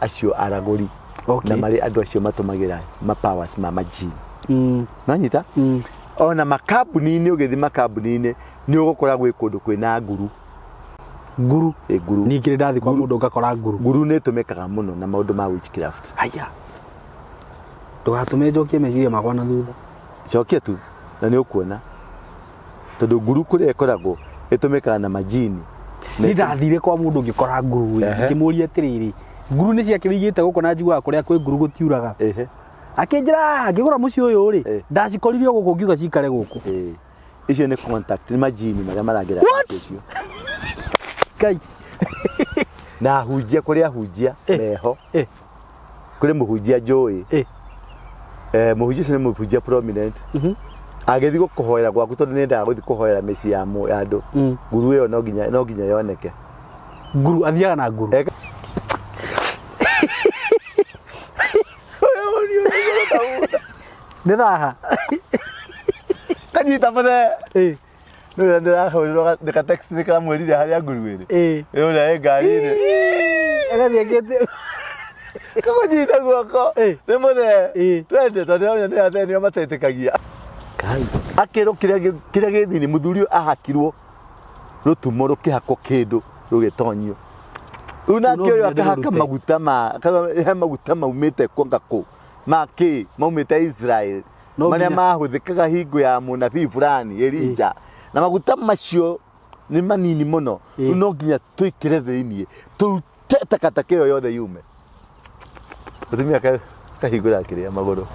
acio aragũri na marĩ andũ acio matũmagĩra ma powers ma majini. Nanyita? Ona makambuni-inĩ, ũgĩthiĩ makambuni-inĩ nĩ ũgũkora gwĩ kũndũ kwĩna nguru. Nguru? Ĩ, nguru. Ningĩ nĩ ndathiĩ kwa mũndũ ngakora nguru. Nguru nĩ ĩtũmĩkaga mũno na maũndũ ma witchcraft. Haya, ndũgatũme njokie meciria makwa na thutha. Cokia tu na nĩ ũkuona, tondũ nguru kũrĩa ĩkoragwo ĩtũmĩkaga na majini. Nĩ ndathire kwa mũndũ ngĩkora nguru. Ngĩmũria atĩrĩrĩ, nguru nĩ ciake wĩigĩte gũkũ na njiguaga kũrĩa kwĩ nguru gũtiuraga? Akĩnjĩra, "Ah, ngĩgũra mũciĩ ũyũ rĩ, ndacikoririe gũkũ, ngiuga cikare gũkũ." Icio nĩ contact, nĩ majini marĩa maragera What? ũcio. Ngai. Na ahunjia, kũrĩ ahunjia meho. Kũrĩ mũhunjia njũĩ. Mũhunjia ũcio nĩ mũhunjia prominent. Agĩthiĩ gũkũhoera gwaku, tondũ nĩendaga gũthiĩ kũhoera mĩciĩ ya andũ, nguru ĩyo no nginya yoneke. Nguru, athiaga na nguru? Nĩ thaha. Kanyita mũthee. Nĩ ndĩrahũrĩrwo nĩ ka text nĩ karamwĩrire harĩa nguru ĩrĩ. Ĩ, ũrĩa ĩ ngari-inĩ. Agathiĩ akĩte. Kagũnyita guoko. Nĩ mũthee. Twende, tondũ ndĩramenya nĩ athee nĩo matetĩkagia. Akĩrwo kĩrĩa gĩ thĩinĩ, mũthuri ũyũ ahakirwo rũtumo, rũkĩhakwo kĩndũ, rũgĩtonyio. Rĩu nake No ũyũ nginya akahaka ndĩrũrute. Maguta ma he maguta maumĩte kwanga kũ ma kĩ maumĩte Israel No marĩa nginya- mahũthĩkaga hingo ya mũnabii fulani Elija, na maguta macio nĩ manini mũno. Rĩu no nginya twĩkĩre thĩinĩ, tũrute takataka ĩyo yothe yume. Mũtumia kahingũra kĩrĩa magũrũ.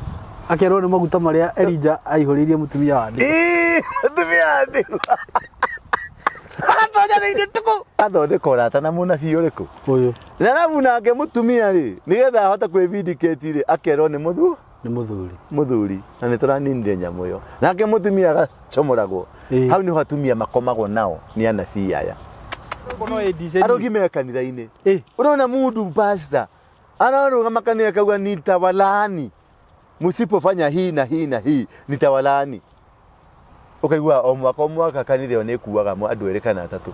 Akerwo nĩ maguta marĩa Elija aihũrĩirie mũtumia wa ndigwa. Ĩĩ, mũtumia wa ndigwa agatonya thĩinĩ tuku athondeka ũrata na mũnabii ũrĩkũ? Ũyũ. Na arabu nake mũtumia rĩ, nĩgetha ahote kwĩvindicate rĩ, akerwo nĩ mũthu Nĩ mũthuri. Mũthuri, na nĩ tũraninire nyamũ ĩyo, nake mũtumia agacomoragwo. Hau nĩho atumia makomagwo nao nĩ anabii aya. No ĩndiceni. Arogi me kanitha-inĩ. Ũrona mundu pastor ararũgama kanitha akauga, "Nitawalaani msipofanya hii na hii na hii, nitawalaani." Ũkaigua o mwaka o mwaka kanitha ĩyo nĩ ĩkuaga andũ erĩ kana atatũ.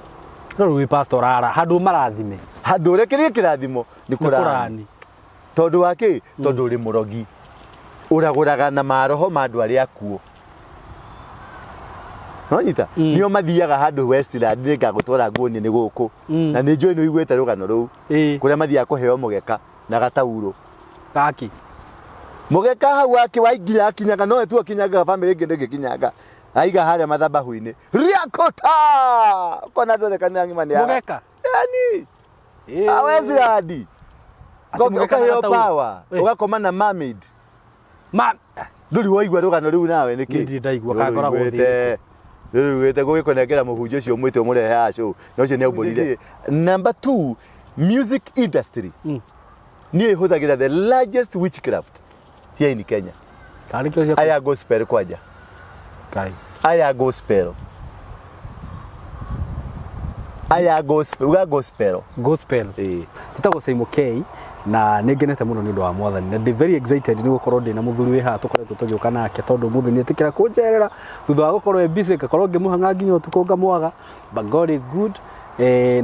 No rĩu wĩ pastor ara handũ marathime. Handũ ũrĩa kĩrĩa kĩrathimo nĩ Nĩ kũrani. kũrani. Tondũ wa kĩ? Tondũ ũrĩ mũrogi, ũragũraga na maroho ma andũ arĩa akuũ. Nonyita? Nĩo mathiaga handũ Westland, nĩ ngagũtwara nguonie nĩ gũkũ. Na nĩ njũĩ nĩ ũiguĩte rũgano rũu. Kũrĩa mathiaga kũheo mũgeka na gataurũ. Gaki. Mũgeka hau wake wainginya akinyaga, nowe tu akinyangaga, bamĩrĩ ĩngĩ ndĩngĩkinyanga. Aiga harĩa mathabahu-inĩ. Riakota! Ũkona andũ othe kanitha ng'ima nĩ Mũgeka? Yani. Ah, Westland. Atĩ mũgeka na Ũkaheo gataurũ. power. Ũgakoma na mermaid. Ma Ndũrĩ waigua rũgano rũu nawe nĩkĩ? Niĩ ndirĩ ndaigua, kana ngoragwo Rũiguĩte. Rũiguĩte gũgĩkũnengera mũhunjia ũcio ũmwĩte ũmũrehe haha show. Na ũcio nĩ aumbũrire. Number two, music industry. Niyo ĩhũthagĩra the largest witchcraft here in Kenya. Karĩ kĩo cia Aya gospel kwanja. Ngai. Aya gospel. Aya gospel, uga gospel. Gospel. Ĩĩ. Njĩtagwo Simon K na nĩ ngenete mũno nĩ ũndũ wa mwathani, na ndĩ very excited nĩ gũkorwo ndĩ na mũthuri wĩ haha tũkoretwo tũgĩũka nake, tondũ ũmũthĩ nĩ etĩkĩra kũnjerera thutha wa gũkorwo e busy, ngakorwo ngĩmũhang'a nginya ũtukũ ngamwaga, but God is good.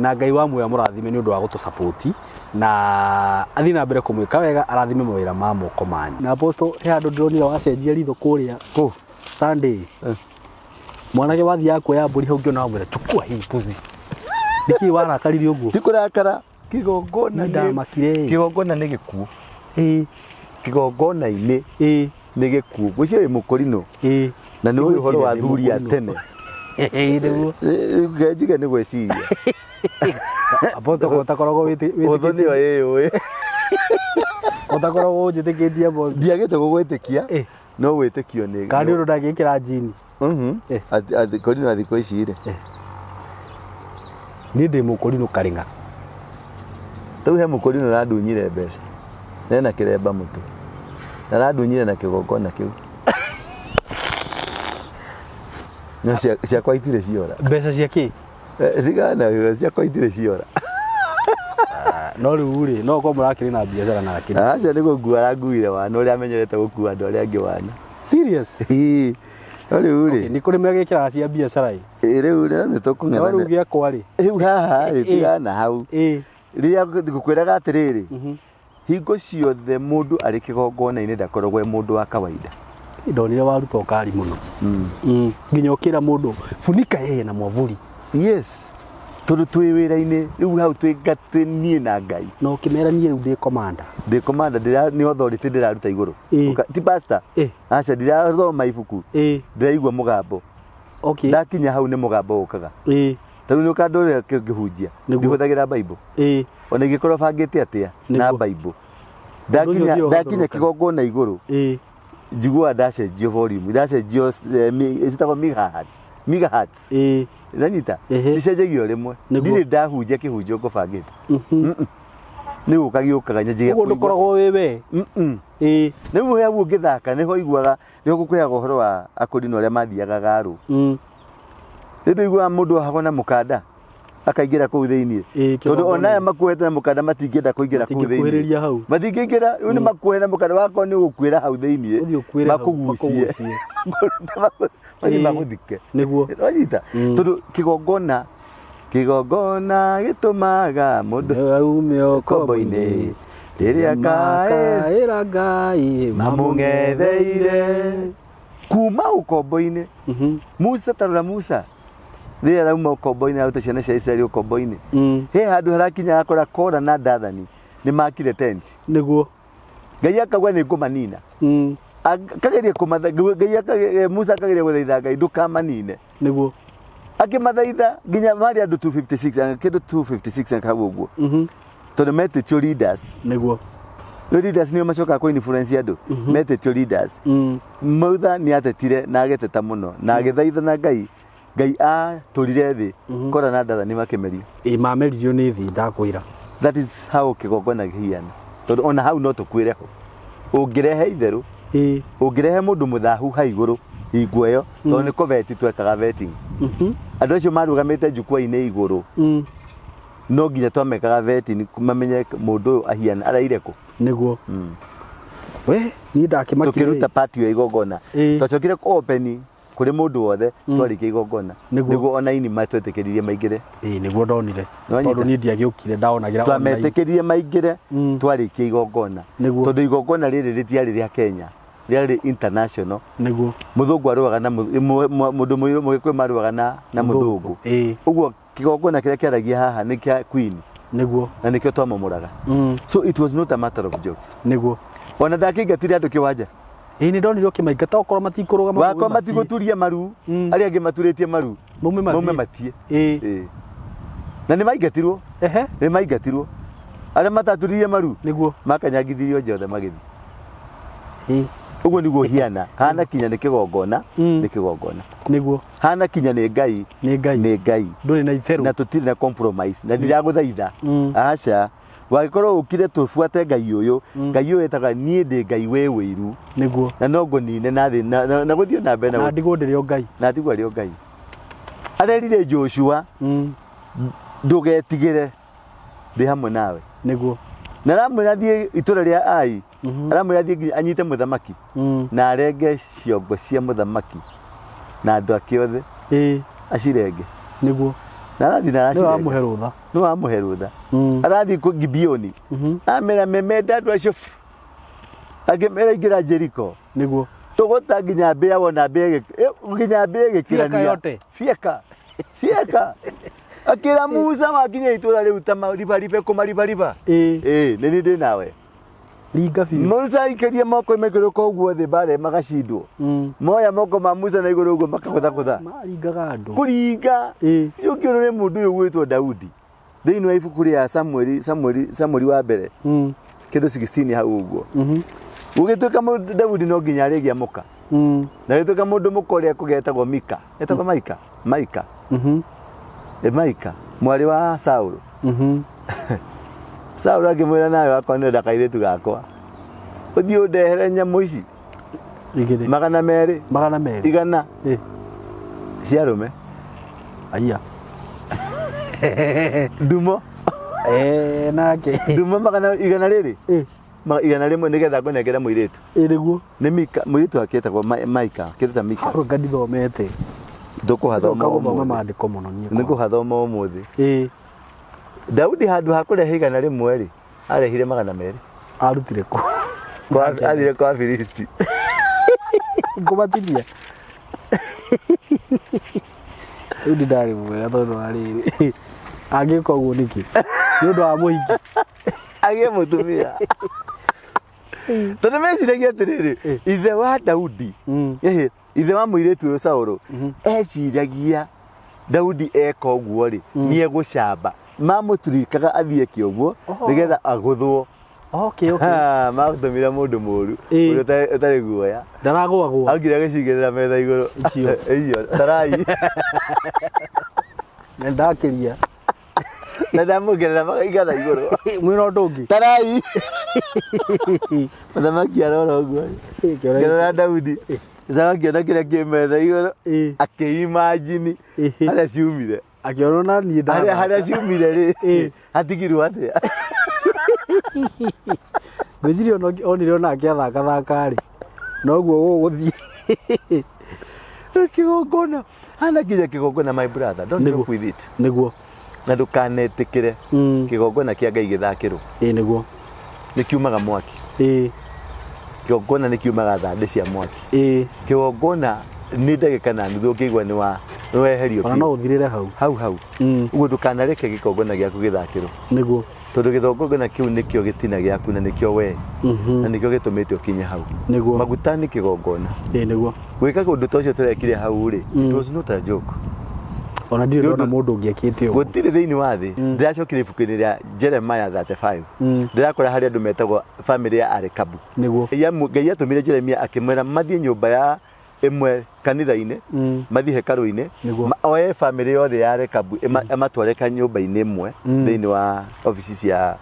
Na Ngai wa muoyo amũrathime nĩ ũndũ wa gũtũ support, na athiĩ na mbere kũmwĩka wega, arathime mawĩra ma moko manyu. Na Apostle, he handũ ndĩronire wacenjia ritho kũrĩa Kũ? Sunday. Mwanake wathiaga kuoya mbũri hau, ngĩona wamwĩra, "Chukua hii mbuzi." Nĩkĩ warakarire ũguo? Ti kũrakara, kĩgongona Niĩ ndamakire. Kĩgongona nĩ gĩkuũ. Kĩgongona-inĩ nĩ gĩkuũ. Gwĩciria wĩ mũkũrinũ. Na nĩ ũĩ ũhoro wa athuri a tene. Ĩĩ, nĩguo. Reke njuge nĩ gwĩciria. Apostle, ko ũtakoragwo Ũthũ nĩyo ĩyũĩ. Ũtakoragwo ũnjĩtĩkĩtie, Apostle. Ndiagĩte gũgwĩtĩkia, no wĩtĩkio nĩ Kana nĩ ũndũ ndangĩkĩra njini? Kũrinũ a thikũ ici rĩ. Niĩ ndĩ mũkũrinũ karĩng'a. Rĩu he mũkũrinũ ũrandunyire mbeca. Nena kĩremba mũtwe. Na arandunyire na kĩgongona kĩu. No ciakwa itirĩ ciora. Mbeca cia kĩ? Tigana, ciakwa itirĩ ciora. No rĩu rĩ, no ũkorwo mũrakĩrĩ na biacara nake? Aca, nĩ gũkua aranguire wana ũrĩa amenyerete gũkua andũ arĩa angĩ wana. Serious? Ĩĩ. No rĩu rĩ. Okay, nĩ kũrĩ megĩkĩraga cia biacara ĩ. Ĩ, rĩu rĩ, nĩ No rĩu tũkũng'ethanĩra. gĩakwa rĩ. Rĩu haha rĩ, tigana hau. Rĩrĩa ngũkwĩraga atĩrĩrĩ, Hingo ciothe mũndũ arĩ kĩgongona-inĩ ndakoragwo e mũndũ wa kawaida. Ndonire waruta ũkari mũno. Nginya ũkĩra mũndũ funika yeye na mwavuli. Yes. Tondũ twĩ wĩra-inĩ rĩu hau twĩ twĩ niĩ na Ngai. Na ũkĩmera niĩ rĩu ndĩ commander. Ndĩ commander ndĩra nĩ authority ndĩraruta igũrũ. Ti pastor. Aca ndirathoma ibuku. Ndĩraigua mũgambo. Okay. Ndakinya hau nĩ mũgambo ũkaga. Ta rĩu nĩ ũkandorera ngĩhunjia. Ndihũthagĩra Bible. Ona ingĩkorwo bangĩte atĩa na Nĩguo. Bible. Ũndũ ũcio Ndakinya ũthiaga ndakinya ũgarũrũkaga. kĩgongona igũrũ njiguaga ndacenjio volume ndacenjio citagwo megahertz megahertz nanyita cicenjagio rĩmwe. Nĩguo. Ndirĩ ndahunjia kĩhunjio ngũbangĩte. Nĩ gũka gĩũkaga nyanjie Ũguo ndũkoragwo wĩ we. Rĩu hau ũngĩthaka nĩho iguaga nĩho ngũkũheaga ũhoro wa akũrinũ arĩa mathiaga garũ. Rĩu ndũiguaga mũndũ ohagwo na mũkanda akaingĩra kũu thĩinĩ. Tondũ ona aya makuohete na mũkanda matingĩenda kũingĩra kũu thĩinĩ. Matingĩkuhĩrĩria hau. Matingĩingĩra, rĩu nĩ makuohe na mũkanda wakorwo nĩ ũgũkuĩra hau thĩinĩ. Ũthiĩ ũkuĩre hau, Makũgucie. makũgucie. Mathiĩ magũthike. Nĩguo. Wanyita? Tondũ kĩgongona kĩgongona gĩtũmaga mũndũ Aume ũkombo-inĩ rĩrĩa kaĩ makaĩra Ngai mamũng'etheire kuma ũkombo-inĩ. Musa tarora Musa rĩrĩa arauma ũkombo-inĩ aruta ciana cia Isiraeli ũkombo-inĩ he handũ harakinya akora Kora na Dathani nĩ makire tent. Nĩguo. Ngai akauga nĩ ngũmanina. Akageria kũmatha Ngai akageria Musa akageria gũthaitha Ngai ndũkamanine. Nĩguo. Akĩmathaitha nginya marĩ andũ 256 anga kĩndũ 256 anga hau ũguo. Tondũ metĩtio leaders. Nĩguo. Rĩu leaders nĩo macokaga kũ influence andũ. Metĩtio leaders. Musa nĩ atetire na agĩteta mũno na agĩthaitha na Ngai. Ngai atũrire thĩ Kora na Dathani makĩmerio. Ĩ mameririo nĩ thĩ ndakwĩra. That is how kĩgongona kĩhiana. Tondũ ona hau no tũkuĩre ho. Ũngĩrehe itherũ, ũngĩrehe mũndũ mũthahu hau igũrũ hingo ĩyo, tondũ nĩ kũveti twekaga vetting. Andũ acio marũgamĩte jukwaa-inĩ igũrũ, no nginya twamekaga vetting mamenye mũndũ ũyũ ahiana araire kũ. Nĩguo. We niĩ ndakĩmakire. Tũkĩruta part ya igongona. Twacokire kũ open kũrĩ mũndũ wothe twarĩkia igongona. Nĩguo. Nĩguo ona aini matwĩtĩkĩririe maingĩre. Ĩĩ nĩguo ndonire. Nĩwanyita? Tondũ niĩ ndiagĩũkire ndaonagĩra online. Twametĩkĩririe maingĩre twarĩkia igongona. Nĩguo. Tondũ igongona rĩrĩ rĩtiarĩ rĩa Kenya, rĩarĩ international. Nĩguo. Mũthũngũ arũaga na mũndũ mũirũ mũgĩkũyũ marũaga na mũthũngũ. Ũguo kĩgongona kĩrĩa kĩaragia haha nĩ kĩa Queen. Nĩguo. Na nĩkĩo twamomoraga. So it was not a matter of jokes. Nĩguo. Ona ndakĩingatire andũ kĩwanja. Ĩĩ nĩ ndonire ũkĩmaingata okorwo matikũrũgama Wakwa matigũturia maru, arĩa angĩ maturĩtie maru. Maume mathiĩ. Maume mathiĩ. Na nĩ maingatirwo. Nĩ maingatirwo. Arĩa mataturirie maru. Nĩguo. Makanyangithirio nja othe magĩthiĩ. Ũguo nĩguo hiana. Hana kinya nĩ kĩgongona, nĩ kĩgongona. Nĩguo. Hana kinya nĩ Ngai. Nĩ Ngai. Nĩ Ngai. Ndũrĩ na itherũ. Na tũtirĩ na compromise. Na ndiragũthaitha. Aca. Wagĩkorwo ũkire tũbuate Ngai ũyũ. Ngai ũyũ etaga niĩ ndĩ Ngai wĩ wĩiru. Nĩguo. Na no ngũnine na thĩ na gũthiĩ na mbere na ndigwo ndĩrĩ o Ngai. Na ndigwo arĩ o Ngai. Arerire Joshua ndũgetigĩre ndĩ hamwe nawe. Nĩguo. Na aramwĩra athiĩ itũra rĩa Ai. Aramwĩra athiĩ nginya anyite mũthamaki. Na arenge ciongo cia mũthamaki na andũ ake othe. Acirenge. Nĩguo. Na arathiĩ na Nĩwe aracirenge. wamũhe rũtha. Nĩwe wamũhe rũtha. Arathiĩ kũ Gibeoni. Amera memenda andũ acio. Akĩmera ingĩra Jeriko. Nĩguo. Tũgũta nginya mbĩa wona mbĩa nginya mbĩa ĩgĩkĩrania. Fieka yote. Fieka. Fieka. Akĩra Musa wakinya itũra rĩu ta maribaribe kũmaribariba. Nĩ niĩ ndĩ nawe. Ringa biũ. Musa aikĩrie moko ma igũrũ koguo thĩ mbara magacindwo. Moya moko ma Musa na igũrũ ũguo makagũthagũtha. Maringaga andũ. Kũringa. Ũngĩona nĩ mũndũ ũyũ gwĩtwo Daudi. Thĩinĩ wa ibuku rĩa Samueli, Samueli, Samueli wa mbere. Kĩndũ 16 hau ũguo. Gũgĩtuĩka mũndũ Daudi no nginya arĩgĩa mũka. Na gĩtuĩka mũndũ mũka ũrĩa kũgetagwo Mika. Etagwo Maika. Maika. Maika. Mwarĩ wa Saũlũ. Saũlũ akĩmwĩra nawe wakwa nĩrenda kairĩtu gakwa. Ũthiĩ ũndehere nyamũ ici. Igĩrĩ. 200. 200. 100. Cia arũme. Aya. Ndumo. Nake. Ndumo 100 rĩrĩ. 101 nĩgetha ngũnengere mũirĩtu. Nĩguo. Nĩ Mika, mũirĩtu wake etagwo Maika, kĩndũ ta Mika. Hau ndithomete. Ndũkũhathoma Gũthoma ũmũthĩ. maandĩko mũno niĩ. Nĩngũhathoma ũmũthĩ. Daudi handũ ha kũrehe 100 rĩ, arehire 200. Arutire kũ? Athire kwa Filisti. Ngũmatinia. Rĩu ndi ndarĩ mwega tondũ wa rĩrĩ. Angĩka ũguo nĩkĩ? Nĩ ũndũ wa mũhiki. Agĩe mũtumia. Tondũ meciragia atĩrĩrĩ, ithe wa Daudi, ĩhĩ, ithe wa mũirĩtu ũyũ Saũlũ, eciragia Daudi eka ũguo rĩ, nĩ egũcamba. Mamũturikaga athiĩ eke ũguo, nĩgetha agũthwo. Okay. Ha, matũmire mũndũ mũru, ũrĩa ũtarĩ guoya. Ndaragũagũa. Augire agĩcigĩrĩra metha igũrũ. Icio. Icio, tarai. Na ndakĩria. Na ndamũgerera magaikara igũrũ. Mwĩna ũndũ ũngĩ. Tarai. Mũthamaki arora ũguo. Gerera Daudi. Coka akĩona kĩrĩa kĩ metha igũrũ. Akĩimagine harĩa ciumire. Akĩona na niĩ Harĩa harĩa ciumire rĩ. Hatigirwo atĩa. Ngwĩciria onire ona akĩathakathaka rĩ. Noguo gũgũthiĩ. Kĩgongona. Hana kinya kĩgongona my brother. Don't joke with it. Nĩguo. Na ndũkanetĩkĩre kĩgongona kĩa Ngai gĩthakĩrwo. Ĩĩ nĩguo. Nĩ kiumaga mwaki. Ĩĩ. Kĩgongona nĩ kiumaga thandĩ cia mwaki. Ĩĩ. Kĩgongona nĩ ndagĩka na nuthu ũngĩigua nĩ wa nĩ weherio Ona no ũthirĩre hau. Hau hau. Ũguo ndũkanareke gĩkongona gĩaku gĩthakĩrwo. Nĩguo. Tondũ gĩthongongona kĩu nĩkĩo gĩtina gĩaku na nĩkĩo we. Na nĩkĩo gĩtũmĩte ũkinye hau. Nĩguo. Maguta nĩ kĩgongona. Ĩĩ nĩguo. Gwĩka ũndũ ta ũcio tũrekire hau rĩ, it was not a joke. Ona ndirĩ ndona mũndũ ũngĩ ekĩte ũguo. Gũtirĩ thĩinĩ wa thĩ. Ndĩracokire ibuku-inĩ rĩa Jeremiah 35. Ndĩrakora harĩa andũ metagwo famĩlĩ ya Arekabu. Nĩguo. Ngai atũmire Jeremiah akĩmwĩra mathiĩ nyũmba ya ĩmwe kanitha-inĩ, mathiĩ hekarũ-inĩ, oe famĩlĩ yothe ya Rekabu ĩmatware kanyũmba-inĩ ĩmwe thĩinĩ wa obici cia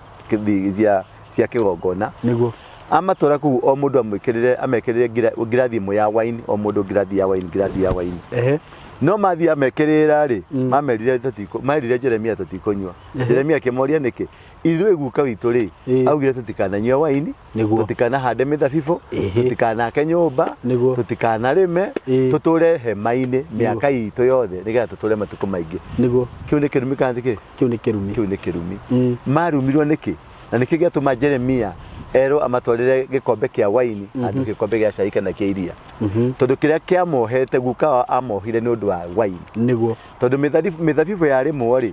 cia kĩgongona. Nĩguo. Amatwara kũu o mũndũ amwĩkĩrĩre amekĩrĩre ngirathi ĩmwe ya wine, o mũndũ ngirathi ya wine, ngirathi ya wine. No mathiĩ amekĩrĩra rĩ, mamerire tũtikũ, merire Jeremia tũtikũnyua. Jeremia akĩmoria nĩkĩ? Ithuĩ guka witũ rĩ, augire tũtikananyue waini, tũtikanahande mĩthabibũ, tũtikanake nyũmba, tũtikanarĩme, tũtũre hema-inĩ mĩaka itũ yothe nĩgetha tũtũre matukũ maingĩ. Nĩguo. Kĩu nĩ kĩrumi kana ti kĩ? Kĩu nĩ kĩrumi. Kĩu nĩ kĩrumi. Marumirwo nĩkĩ? Na nĩkĩ gĩatũma Jeremia erwo amatwarĩre gĩkombe kĩa waini handũ gĩkombe gĩa cai kana kĩa iria? Tondũ kĩrĩa kĩamohete guka wao amohire nĩ ũndũ wa waini. Nĩguo. Tondũ mĩthabibũ yarĩmwo rĩ,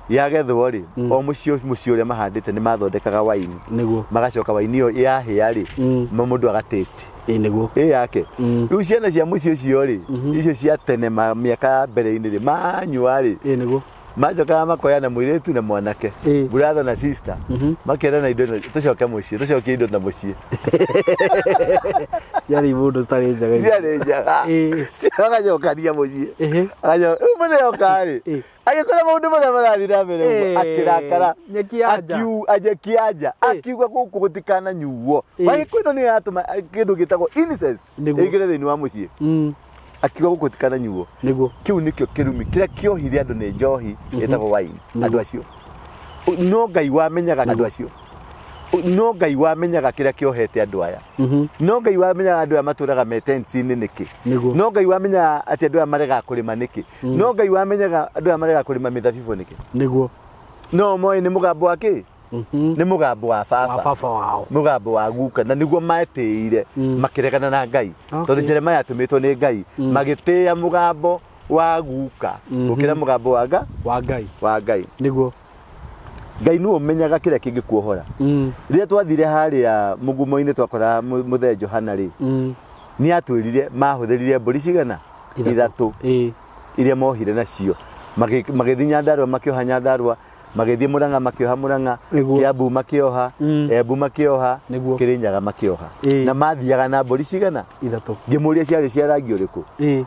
yagethwo rĩ, o mũciĩ mũciĩ ũrĩa mahandĩte nĩ mathondekaga waini. Nĩguo. Magacoka waini ĩyo yahĩa rĩ, mũndũ aga taste. Ĩĩ nĩguo. Ĩ yake. Rĩu ciana cia mũciĩ ũcio rĩ, icio cia tene mĩaka ya mbere-inĩ rĩ, manyua rĩ, Ĩĩ nĩguo. macokaga makoya na mũirĩtu na mwanake, brother na sister, makerana indo ĩno tũcoke mũciĩ, tũcokie indo na mũciĩ. Ciarĩ ibũndũ citarĩ njega. Ciarĩ njega. Agacokania mũciĩ. Rĩu mũthenya oka rĩ, agĩkora maũndũ marĩa marathiĩ na mbere ũguo, akĩrakara. Nyeki ya nja. Nyeki ya nja. Akiuga gũkũ gũtikananyuo. Wagĩkũyũ ĩno nĩyo yatũma kĩndũ gĩtagwo incest ĩingĩre thĩinĩ wa mũciĩ. Akiuga gũkũ gũtikananyuo. Nĩguo. Kĩu nĩkĩo kĩrumi kĩrĩa kĩohire andũ nĩ njohi ĩtagwo wine. Andũ acio. No Ngai wamenyaga andũ acio. No Ngai wamenyaga kĩrĩa kĩohete andũ aya. No Ngai wamenyaga andũ aya matũraga me tent-inĩ nĩkĩ. Nĩguo. No Ngai wamenyaga atĩ andũ aya maregaga kũrĩma nĩkĩ. No Ngai wamenyaga andũ aya maregaga kũrĩma mĩthabibũ nĩkĩ. Nĩguo. No moĩ nĩ mũgambo wa kĩ? Nĩ mũgambo wa baba. Wa baba wao. Mũgambo wa guka na nĩguo metĩire makĩregana na Ngai. Tondũ Jeremiah atũmĩtwo nĩ Ngai magĩtĩĩa mũgambo wa guka gũkĩra mũgambo wa Wa Ngai. Wa Ngai. Nĩguo. Ngai nĩwe ũmenyaga kĩrĩa kĩngĩkuohora. Rĩrĩa twathire harĩa mũgumo-inĩ twakora mũthee Johana rĩ, nĩ atwĩrire mahũthĩrire mbũri cigana? Ithatũ. Iria mohire nacio. Magĩthiĩ Nyandarua makĩoha Nyandarua, magĩthiĩ Murang'a makĩoha Murang'a, Kiambu makĩoha, Embu makĩoha, Kĩrĩnyaga makĩoha. Na mathiaga na mbũri cigana? Ithatũ. Ngĩmũria ciarĩ cia rangi ũrĩkũ?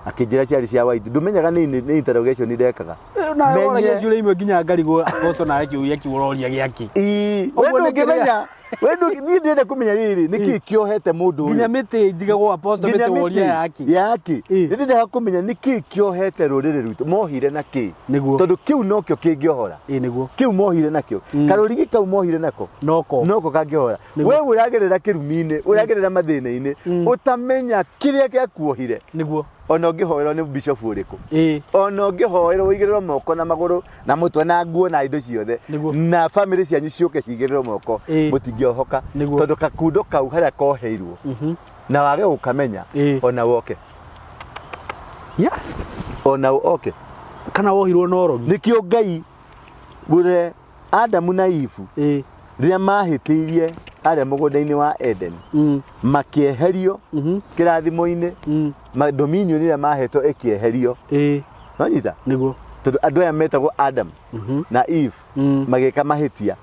Akĩnjĩra ciarĩ cia white. Ndũmenyaga nĩ interrogation ndekaga. Na woragia ciũria imwe nginya ngarigwo apostle nawe kĩũria kĩu ũroria gĩakĩ. Ĩĩ, we ndũngĩmenya. We ndũngĩ, niĩ ndĩrenda kũmenya rĩrĩ, nĩkĩ kĩohete mũndũ ũyũ? Nginya mĩtĩ ndigagwo apostle Nginya mĩtĩ woria mĩtĩ yaki. Yaki. Ĩĩ. Nĩ ndĩrenda kũmenya nĩkĩ kĩohete rũrĩrĩ rwitũ. Mohire na kĩ? Nĩguo. Tondũ kĩu nokĩo kĩngĩohora. Ĩĩ nĩguo. Kĩu mohire nakĩo. Karũrigi kau mohire nako. Noko. Noko kangĩohora. Nĩguo. We ũragerera kĩrumi-inĩ, ũragerera mathĩna-inĩ, ũtamenya kĩrĩa gĩakuohire. Nĩguo. Ona ũngĩhoerwo nĩ bishop ũrĩkũ, ona ũngĩhoerwo ũigĩrĩrwo moko na magũrũ na mũtwe na nguo na indo ciothe, na famĩlĩ cianyu ciũke cigĩrĩrwo moko, mũtingĩohoka, tondũ kakundo kau harĩa koheirwo na wage gũkamenya, ona woke, ona oke. Kana wohirwo na ũrogi. Nĩkĩo Ngai gũre Adamu na Ivu rĩrĩa mahĩtĩirie harĩa mũgũnda-inĩ wa Eden, makĩeherio kĩrathimo-inĩ, dominion ĩrĩa mahetwo ĩkĩeherio. Nonyita? Nĩguo. Tondũ andũ aya metagwo Adam na Eve magĩka mahĩtia,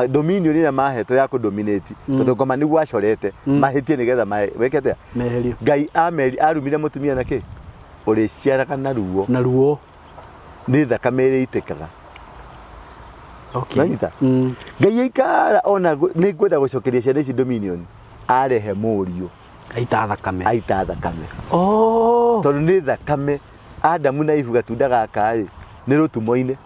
dominion ĩrĩa mahetwo ya kũdominate, tondũ ngoma nĩguo acorete mahĩtie nĩgetha weke atĩa? Meherio. Ngai ameri arumire mũtumia na kĩ ũrĩciaraga na ruo. Na ruo. Nĩ thakame ĩrĩa ĩitĩkaga. Nanyita? Ngai aikara ona nĩ ngwenda gũcokeria ciana ici dominion, arehe mũriũ. Aita thakame. Aita thakame. Oh. Tondũ nĩ thakame Adamu na Ivu gatunda gaka rĩ nĩ rũtumo-inĩ.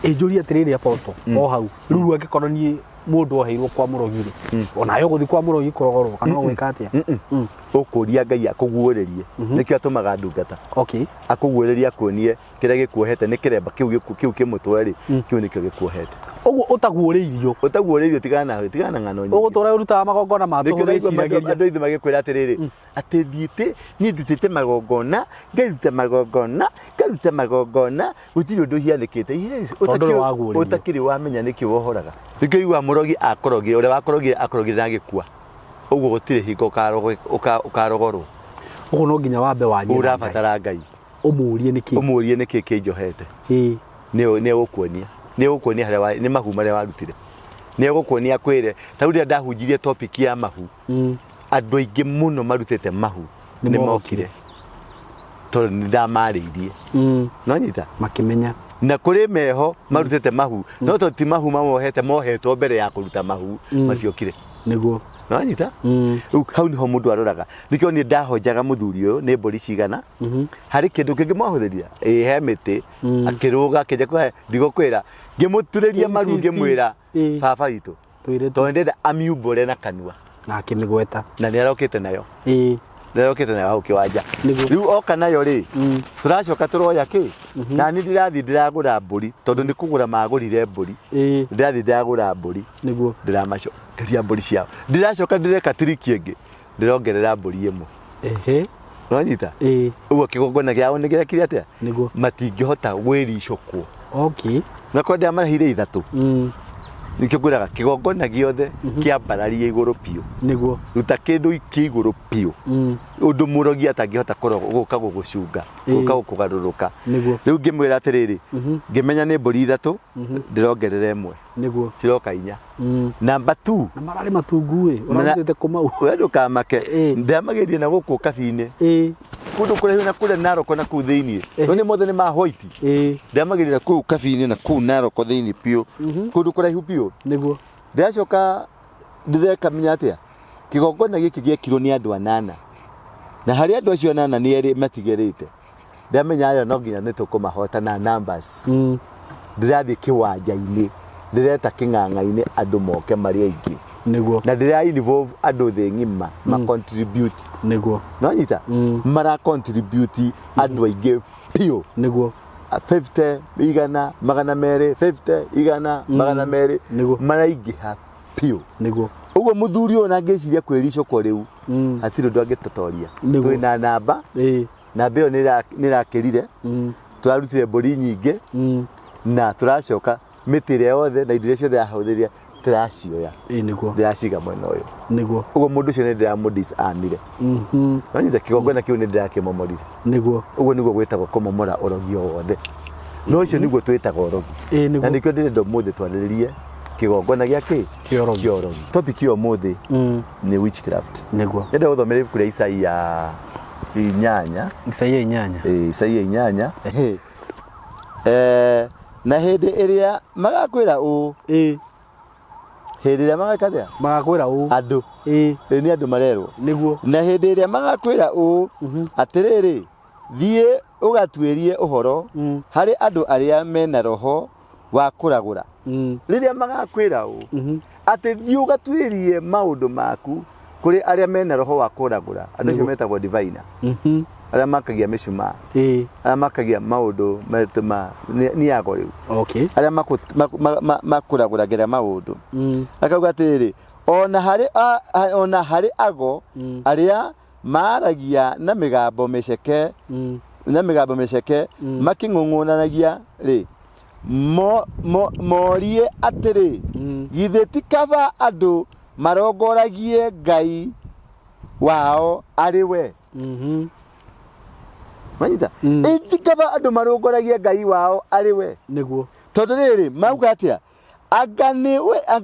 Ĩ njũrie atĩrĩrĩ, apostle, o hau rĩu angĩkorwo niĩ mũndũ oheirwo kwa mũrogi rĩ, onawe ũgũthiĩ kwa mũrogi kũrogorwo kana ũgwĩka atĩa? Ũkũria Ngai akũguũrĩrie, nĩkĩo atũmaga ndungata. Akũguũrĩrie, akuonie kĩrĩa gĩkuohete nĩ kĩremba kĩu kĩu kĩmũtwe rĩ, kĩu nĩkĩo gĩkuohete. Ũguo ũtaguũrĩirio. Ũtaguũrĩirio, tigana tigana ng'ano nyingĩ. Ũgũtũra ũrutaga magongona ma nĩkĩo tũhũ ũraigua wĩciragĩria. Andũ aitũ magĩkwĩra atĩrĩrĩ, atĩ thiĩte niĩ ndutĩte magongona, ngaruta magongona, ngaruta magongona, gũtirĩ ũndũ ũhianĩkĩte. Yes, Tondũ ndũrĩ waguũrĩrio. Ũtakĩrĩ wamenya nĩkĩ wohoraga. Nĩkĩo igua mũrogi akorogire, ũrĩa wakorogire akorogire na agĩkua. Ũguo gũtirĩ hingo ũkarogorwo. Ũguo no nginya wambe wanjie na Ngai. Ũrabatara Ngai. Ũmũrie nĩkĩ. Ũmũrie nĩkĩ kĩnjohete. Nĩ egũkuonia, nĩ egũkuonia harĩa nĩ mahu marĩa warutire, nĩ egũkuonia akwĩre. Ta rĩu rĩrĩa ndahunjirie topic ya mahu, andũ aingĩ mũno marutĩte mahu nĩ nĩ mokire. Mokire tondũ nĩ ndamarĩirie. Nonyita? Makĩmenya. Na kũrĩ meho marutĩte mahu, no tondũ ti mahu mamohete, mohetwo mbere ya kũruta mahu, matiokire. Nonyita? Rĩu hau niho mũndũ aroraga. Nĩkĩo niĩ ndahonjaga mũthuri ũyũ nĩ mbũri cigana, harĩ kĩndũ kĩngĩ mwahũthĩria, ĩĩ he mĩtĩ, akĩrũga akĩnja kũhe, ndigũkwĩra, ngĩmũturĩria maru, Insist. Ngĩmwĩra baba witũ, Twĩre tu. Tondũ ndĩrenda amiumbũre na kanua. Na akĩmĩgweta. Na nĩ arokĩte nayo. Nĩ arokĩte nayo hau kĩwanja. Rĩu oka nayo rĩ, tũracoka tũroya kĩ, na niĩ ndĩrathiĩ ndĩragũra mbũri, tondũ nĩ kũgũra magũrire mbũri. Ndĩrathiĩ ndĩragũra mbũri. Ndĩramacokeria mbũri ciao, ndĩracoka ndĩreka tiriki ĩngĩ, ndĩrongerera mbũri ĩmwe. Nĩwanyita? Ũguo kĩgongona kĩao nĩ gĩrekire atĩa? Matingĩhota gwĩricũkwo. Na korwo ndĩramarehire ithatũ, nĩkĩo ngwĩraga kĩgongona gĩothe kĩambararie igũrũ biũ. Ruta kĩndũ kĩ igũrũ biũ, ũndũ mũrogi atangĩhota gũka gũgũcunga, gũka gũkũgarũrũka. Rĩu ngĩmwĩra atĩrĩrĩ, ngĩmenya nĩ mbũri ithatũ, ndĩrongerera ĩmwe. Ciroka inya. Namba 2. Na mararĩ matungu ĩ, ũrarutĩte kũ mau? We ndũkamake. Ndĩramageria na gũkũ kabi-inĩ. Kũndũ kũraihu na kũrĩa Naroko na kũu thĩiniĩ. No nĩ mothe nĩ ma white. Ndĩramageria na kũu kabi-inĩ na kũu Naroko thĩiniĩ biũ. Kũndũ kũraihu biũ. Ndĩracoka ndĩreka menya atĩa? Kĩgongona gĩkĩ gĩekirwo nĩ andũ anana. Na harĩ andũ acio anana nĩ erĩ matigerĩte. Ndamenya ayo no nginya nĩ tũkũmahota na numbers. Ndĩrathiĩ kĩwanja-inĩ, ndĩreta kĩng'ang'a-inĩ andũ moke marĩ aingĩ. Na ndĩra involve andũ thĩ ng'ima ma contribute. Nonyita? Mara contribute andũ aingĩ biũ. 50 igana 200, 50 igana 200. Maraingĩha biũ. Ũguo mũthuri ũyũ na ngĩciria kwĩricũkwo rĩu, hatirĩ ũndũ angĩtũtoria. Twĩna namba. Namba ĩyo nĩ ĩrakĩrire. Tũrarutire mbũri nyingĩ. Na tũracoka mĩtĩ ĩrĩa yothe na indo iria ciothe ahũthĩrire tũracioya. Ndĩraciga mwena ũyũ. Ũguo mũndũ ũcio nĩ ndĩramũ disarmire. Nonyita? Kĩgongona kĩu nĩ ndĩrakĩmomorire. Ũguo nĩguo gwĩtagwo kũmomora ũrogi o wothe. No ũcio nĩguo twĩtaga ũrogi. Na nĩkĩo ndĩrenda ũmũthĩ twarĩrĩrie kĩgongona gĩa kĩ? Kĩa ũrogi. Kĩa ũrogi. Topic ya ũmũthĩ nĩ witchcraft. Ndĩrenda gũthomera ibuku rĩa Isaia 8. Isaia 8. Ĩĩ, Isaia 8. Na hĩndĩ ĩrĩa magakwĩra ũũ. Hĩndĩ ĩrĩa mageka atĩa? Magakwĩra ũũ. Andũ. Ĩĩ, nĩ andũ marerwo. Na hĩndĩ ĩrĩa magakwĩra ũũ, atĩrĩrĩ, thiĩ ũgatuĩrie ũhoro harĩ andũ arĩa mena roho wa kũragũra. Rĩrĩa magakwĩra ũũ, atĩ thiĩ ũgatuĩrie maũndũ maku kũrĩ arĩa mena roho wa kũragũra, andũ acio metagwo diviner. Arĩa makagia mĩcumaa, arĩa makagia maũndũ metũ nĩ ago rĩu, arĩa makũragũragĩra maũndũ. Akauga atĩrĩrĩ, ona harĩ ona harĩ ago arĩa maaragia na mĩgambo mĩceke, na mĩgambo mĩceke makĩng'ũng'ũnanagia rĩ, morie atĩrĩ, githĩ ti kaba andũ marongoragie Ngai wao arĩ we? Manyita? Ĩ ti kaba andũ marongoragie Ngai wao arĩ we? Nĩguo. Tondũ rĩrĩ, mauga atĩa? Anga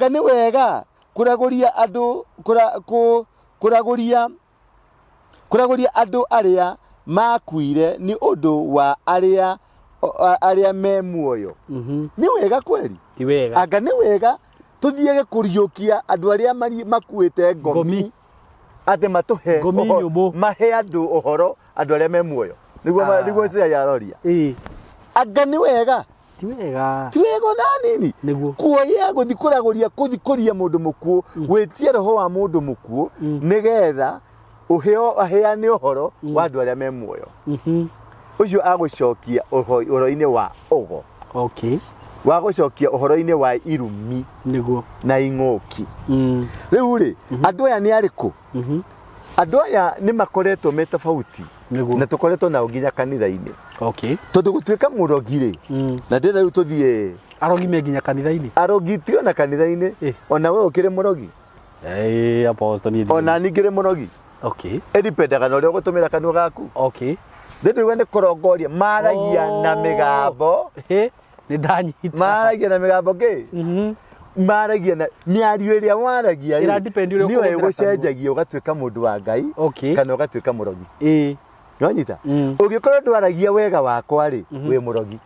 nĩ wega kũragũria andũ kũragũria andũ arĩa makuire nĩ ũndũ wa arĩa me muoyo? Nĩ wega kweri? Ti wega. Anga nĩ wega tũthiage kũriũkia andũ arĩa makuĩte ngomi, Ngomi. atĩ matũhe Ngomi nyũmũ. Mahe andũ ũhoro, andũ arĩa me muoyo? Nĩguo nĩguo Isaiah aroria. Anga nĩ wega? Ti wega. Ti wega ona hanini. Kuoya gũthi kũragũria, kũthi kũria mũndũ mũkuũ, gwĩtia roho wa mũndũ mũkuũ nĩgetha ũheo aheane ũhoro wa andũ arĩa me muoyo. Ũcio agũcokia ũhoro-inĩ wa ũgo. Wa gũcokia ũhoro-inĩ wa irumi na ing'ũki. Rĩu rĩ, andũ aya nĩ arĩkũ? Andũ aya nĩ makoretwo me tofauti na tũkoretwo nao nginya kanitha-inĩ. Tondũ gũtuĩka mũrogi rĩ, na ndĩrenda rĩu tũthiĩ. Arogi me nginya kanitha-inĩ? Arogi ti ona kanitha-inĩ. Ona we ũkĩrĩ mũrogi? Apostle, niĩ ndirĩ. Ona niĩ ngĩrĩ mũrogi. Ĩdipendaga na ũrĩa ũgũtũmĩra kanua gaku. Ndĩndĩigua nĩ kũrongoria maragia na mĩgambo. Nĩ ndanyita. Maragia na mĩgambo kĩ? Maragia na mĩario ĩrĩa waragia rĩ, Ĩra depend ũrĩa nĩyo ũkũhũthĩra kanua. ĩgũcenjagia ũgatuĩka mũndũ wa Ngai kana ũgatuĩka mũrogi. Nĩwanyita? Ũngĩkorwo ndwaragia wega wakwa rĩ, wĩ mũrogi.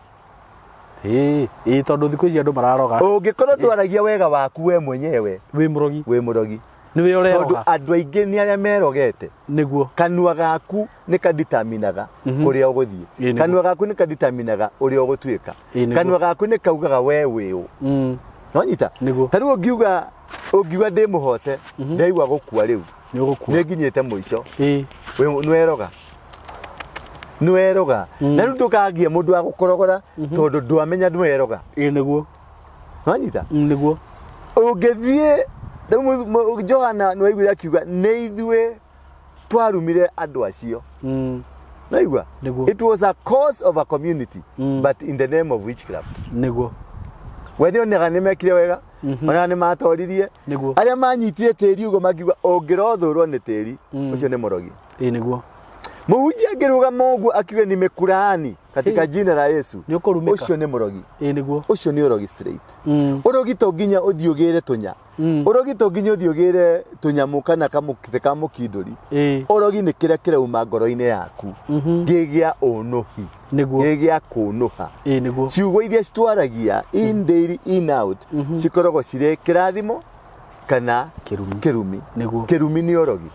Ĩĩ, tondũ thikũ ici andũ mararoga. Ũngĩkorwo ndwaragia wega waku we mwenyewe, wĩ mũrogi. Wĩ mũrogi. Nĩwe Tondũ ũreroga. andũ aingĩ nĩ arĩa merogete. Kanua gaku nĩ kaditaminaga kũrĩa ũgũthiĩ. Kanua gaku nĩ kaditaminaga ũrĩa ũgũtuĩka. Kanua gaku nĩ kaugaga we wĩ ũ. Nĩwanyita? Ta rĩu ũngiuga ndĩ mũhote, ndaigua gũkua rĩu. Nĩ ũgũkua. Nĩ nginyĩte mũico. Nĩweroga. Nĩweroga. Na rĩu ndũkagie mũndũ wa gũkũrogora tondũ ndwamenya nĩweroga. Nĩguo. Nĩwanyita? Nĩguo. Ũngĩthiĩ rĩu Johana nĩwaiguire akiuga nĩ ithuĩ twarumire andũ acio. Naigua? Nĩguo. It was a cause of a community, but in the name of witchcraft. We nĩonaga nĩ mekire wega, onaga nĩ matoririe. Arĩa manyitire tĩri ũguo makiuga ũngĩrothũrwo nĩ tĩri, ũcio nĩ mũrogi. Nĩguo. Mũhunjia angĩrũgama ũguo akiuge nimekulaani katika jina la Yesu, Nĩ ũkũrumĩka. ũcio nĩ mũrogi. Nĩguo. Ũcio nĩ ũrogi straight. Ũrogi to nginya ũthiĩ ũgĩre tũnya. Ũrogi to nginya ũthiĩ ũgĩre tũnyamũ kana kamũkĩte ka mũkindũri. Ũrogi nĩ kĩrĩa kĩrauma ngoro-inĩ yaku gĩgĩa ũnũhi, gĩgĩa kũnũha. Nĩguo. Ciugo iria citwaragia in daily in out cikoragwo cirĩ kĩrathimo kana Kĩrumi. Kĩrumi. Nĩguo. Kĩrumi nĩ ũrogi.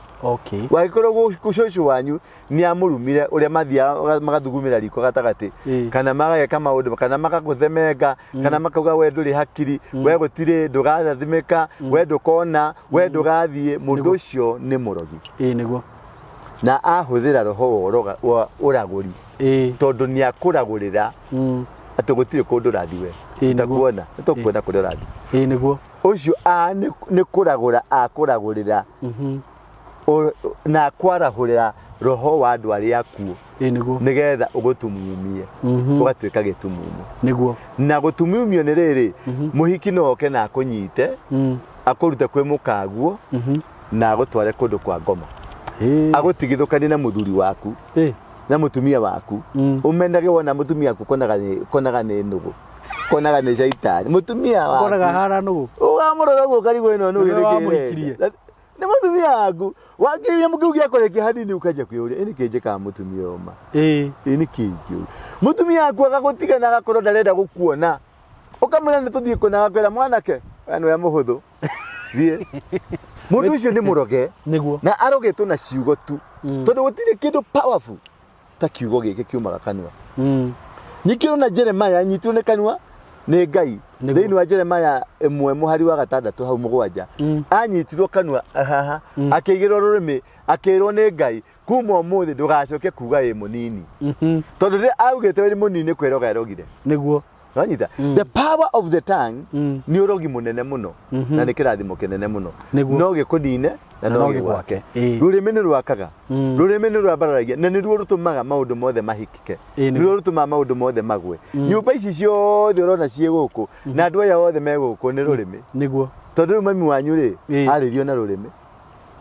Wagĩkorwo cũcũ wanyu nĩ amũrumire ũrĩa mathiaga magathugumĩra riko gatagatĩ, kana magageka maũndũ, kana magagũthemenga, kana makauga we ndũrĩ hakiri, we gũtirĩ, ndũgarathimĩka, we ndũkona, we ndũgathiĩ, mũndũ ũcio nĩ mũrogi. Nĩguo. Na ahũthĩra roho wa wa ũragũri, tondũ nĩ akũragũrĩra atĩ gũtirĩ kũndũ ũrathiĩ we. Nĩguo. Nĩtũkuona, nĩtũkuona kũrĩa ũrathiĩ. Nĩguo. Ũcio nĩ kũragũra akũragũrĩra na akwarahũrĩra roho wa andũ arĩa akuũ Nĩguo. nĩgetha ũgũtumumie, ũgatuĩka gĩtumumu. Na gũtumumio nĩ rĩrĩ, mũhiki no oke na akũnyite, akũrute kwĩ mũkaguo na agũtware kũndũ kwa ngoma, agũtigithũkanie na mũthuri waku na mũtumia waku. Ũmenage wona mũtumia waku konaga nĩ nũgũ, konaga nĩ caitani mũtumia waku. Konaga hara nũgũ. Ũkamũrora ũguo ũkarigwo ĩno nũgũ Nĩwe nĩkĩ wamũhikirie. ĩrenda. Nĩ mũtumia waku wakinya kĩu gĩakũrĩkia hanini ũkanjia kwĩyũria, ĩ nĩkĩ njĩkaga mũtumia ũyũ ma? Ĩ nĩkĩ kĩu mũtumia waku agagũtiga na agakorwo ndarenda gũkuona, ũkamwĩra nĩ tũthiĩ kũna, agakwĩra mwanake we nĩwe mũhũthũ, thiĩ. Mũndũ ũcio nĩ mũroge. Na arogetwo na ciugo tu, tondũ gũtirĩ kĩndũ powerful ta kiugo gĩkĩ kiumaga kanua. Ningĩ ona Jeremiah anyitirwo nĩ kanua. Nĩ Ngai. Nĩguo. Thĩinĩ wa Jeremaya 1 mũhari wa 6 hau 7, anyitirwo kanua haha, akĩigĩrwo rũrĩmĩ, akĩrwo nĩ Ngai, kuma ũmũthĩ ndũgacoke kuga wĩ mũnini. Tondũ rĩrĩa augĩte wĩ mũnini nĩ kwĩroga erogire. Wanyita? The power of the tongue nĩ ũrogi mũnene mũno na nĩ kĩrathimo kĩnene mũno. No gĩkũnine na no no gĩgwake. gĩgwake. Ĩĩ. Rũrĩmĩ nĩ rwakaga, rũrĩmĩ nĩ rwambararagia, na nĩruo rũtũmaga maũndũ mothe mahikike, nĩruo rũtũmaga maũndũ mothe magwe. Nyũmba ici ciothe ũrona ciĩ gũkũ na andũ aya othe me gũkũ nĩ rũrĩmĩ. Tondũ rĩu mami wanyu rĩ, arĩrio na rũrĩmĩ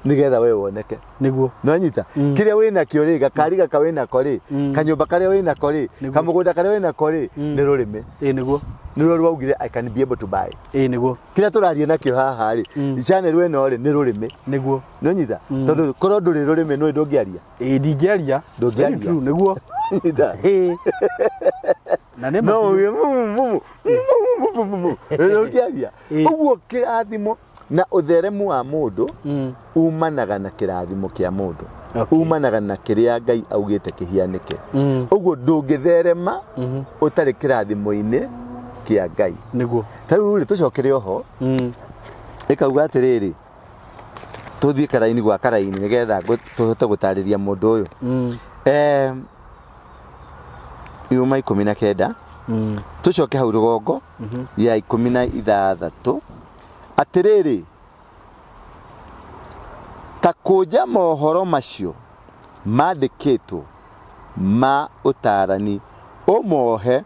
nĩgetha we woneke. Nĩwanyita? Kĩrĩa wĩnakĩo rĩ, gakari gaka wĩnako rĩ, kanyũmba karĩa wĩnako rĩ, kamũgũnda karĩa wĩnako rĩ, nĩ rũrĩmĩ. Nĩruo rwaugire I can be able to buy. Kĩrĩa tũraria nakĩo haha rĩ, channel ĩno rĩ, nĩ rũrĩmĩ. Nĩwanyita? Tondũ korwo ndũrĩ rũrĩmĩ nũĩ ndũngĩaria. Ĩĩ, ndingĩaria. Ndũngĩaria. Very true, nĩguo. Nyita? Ĩĩ. Na nĩ No ma biũ. uge mumu, mumu, mumu, mumu, mumu. Ndũngĩaria. Ũguo kĩrathimo na ũtheremu wa mũndũ umanaga na kĩrathimo kĩa mũndũ. Umanaga na kĩrĩa Ngai augĩte kĩhianĩke. Ũguo ndũngĩtherema ũtarĩ kĩrathimo-inĩ kĩa Ngai. Ta rĩu rĩ, tũcokere oho, ĩkauga atĩrĩrĩ, tũthiĩ karaini gwa karaini nĩgetha tũhote gũtarĩria mũndũ ũyũ. Yuma 19, tũcoke hau rũgongo ya 16, atĩrĩrĩ, ta kũnja mohoro macio mandĩkĩtwo ma ũtaarani, ũmohe,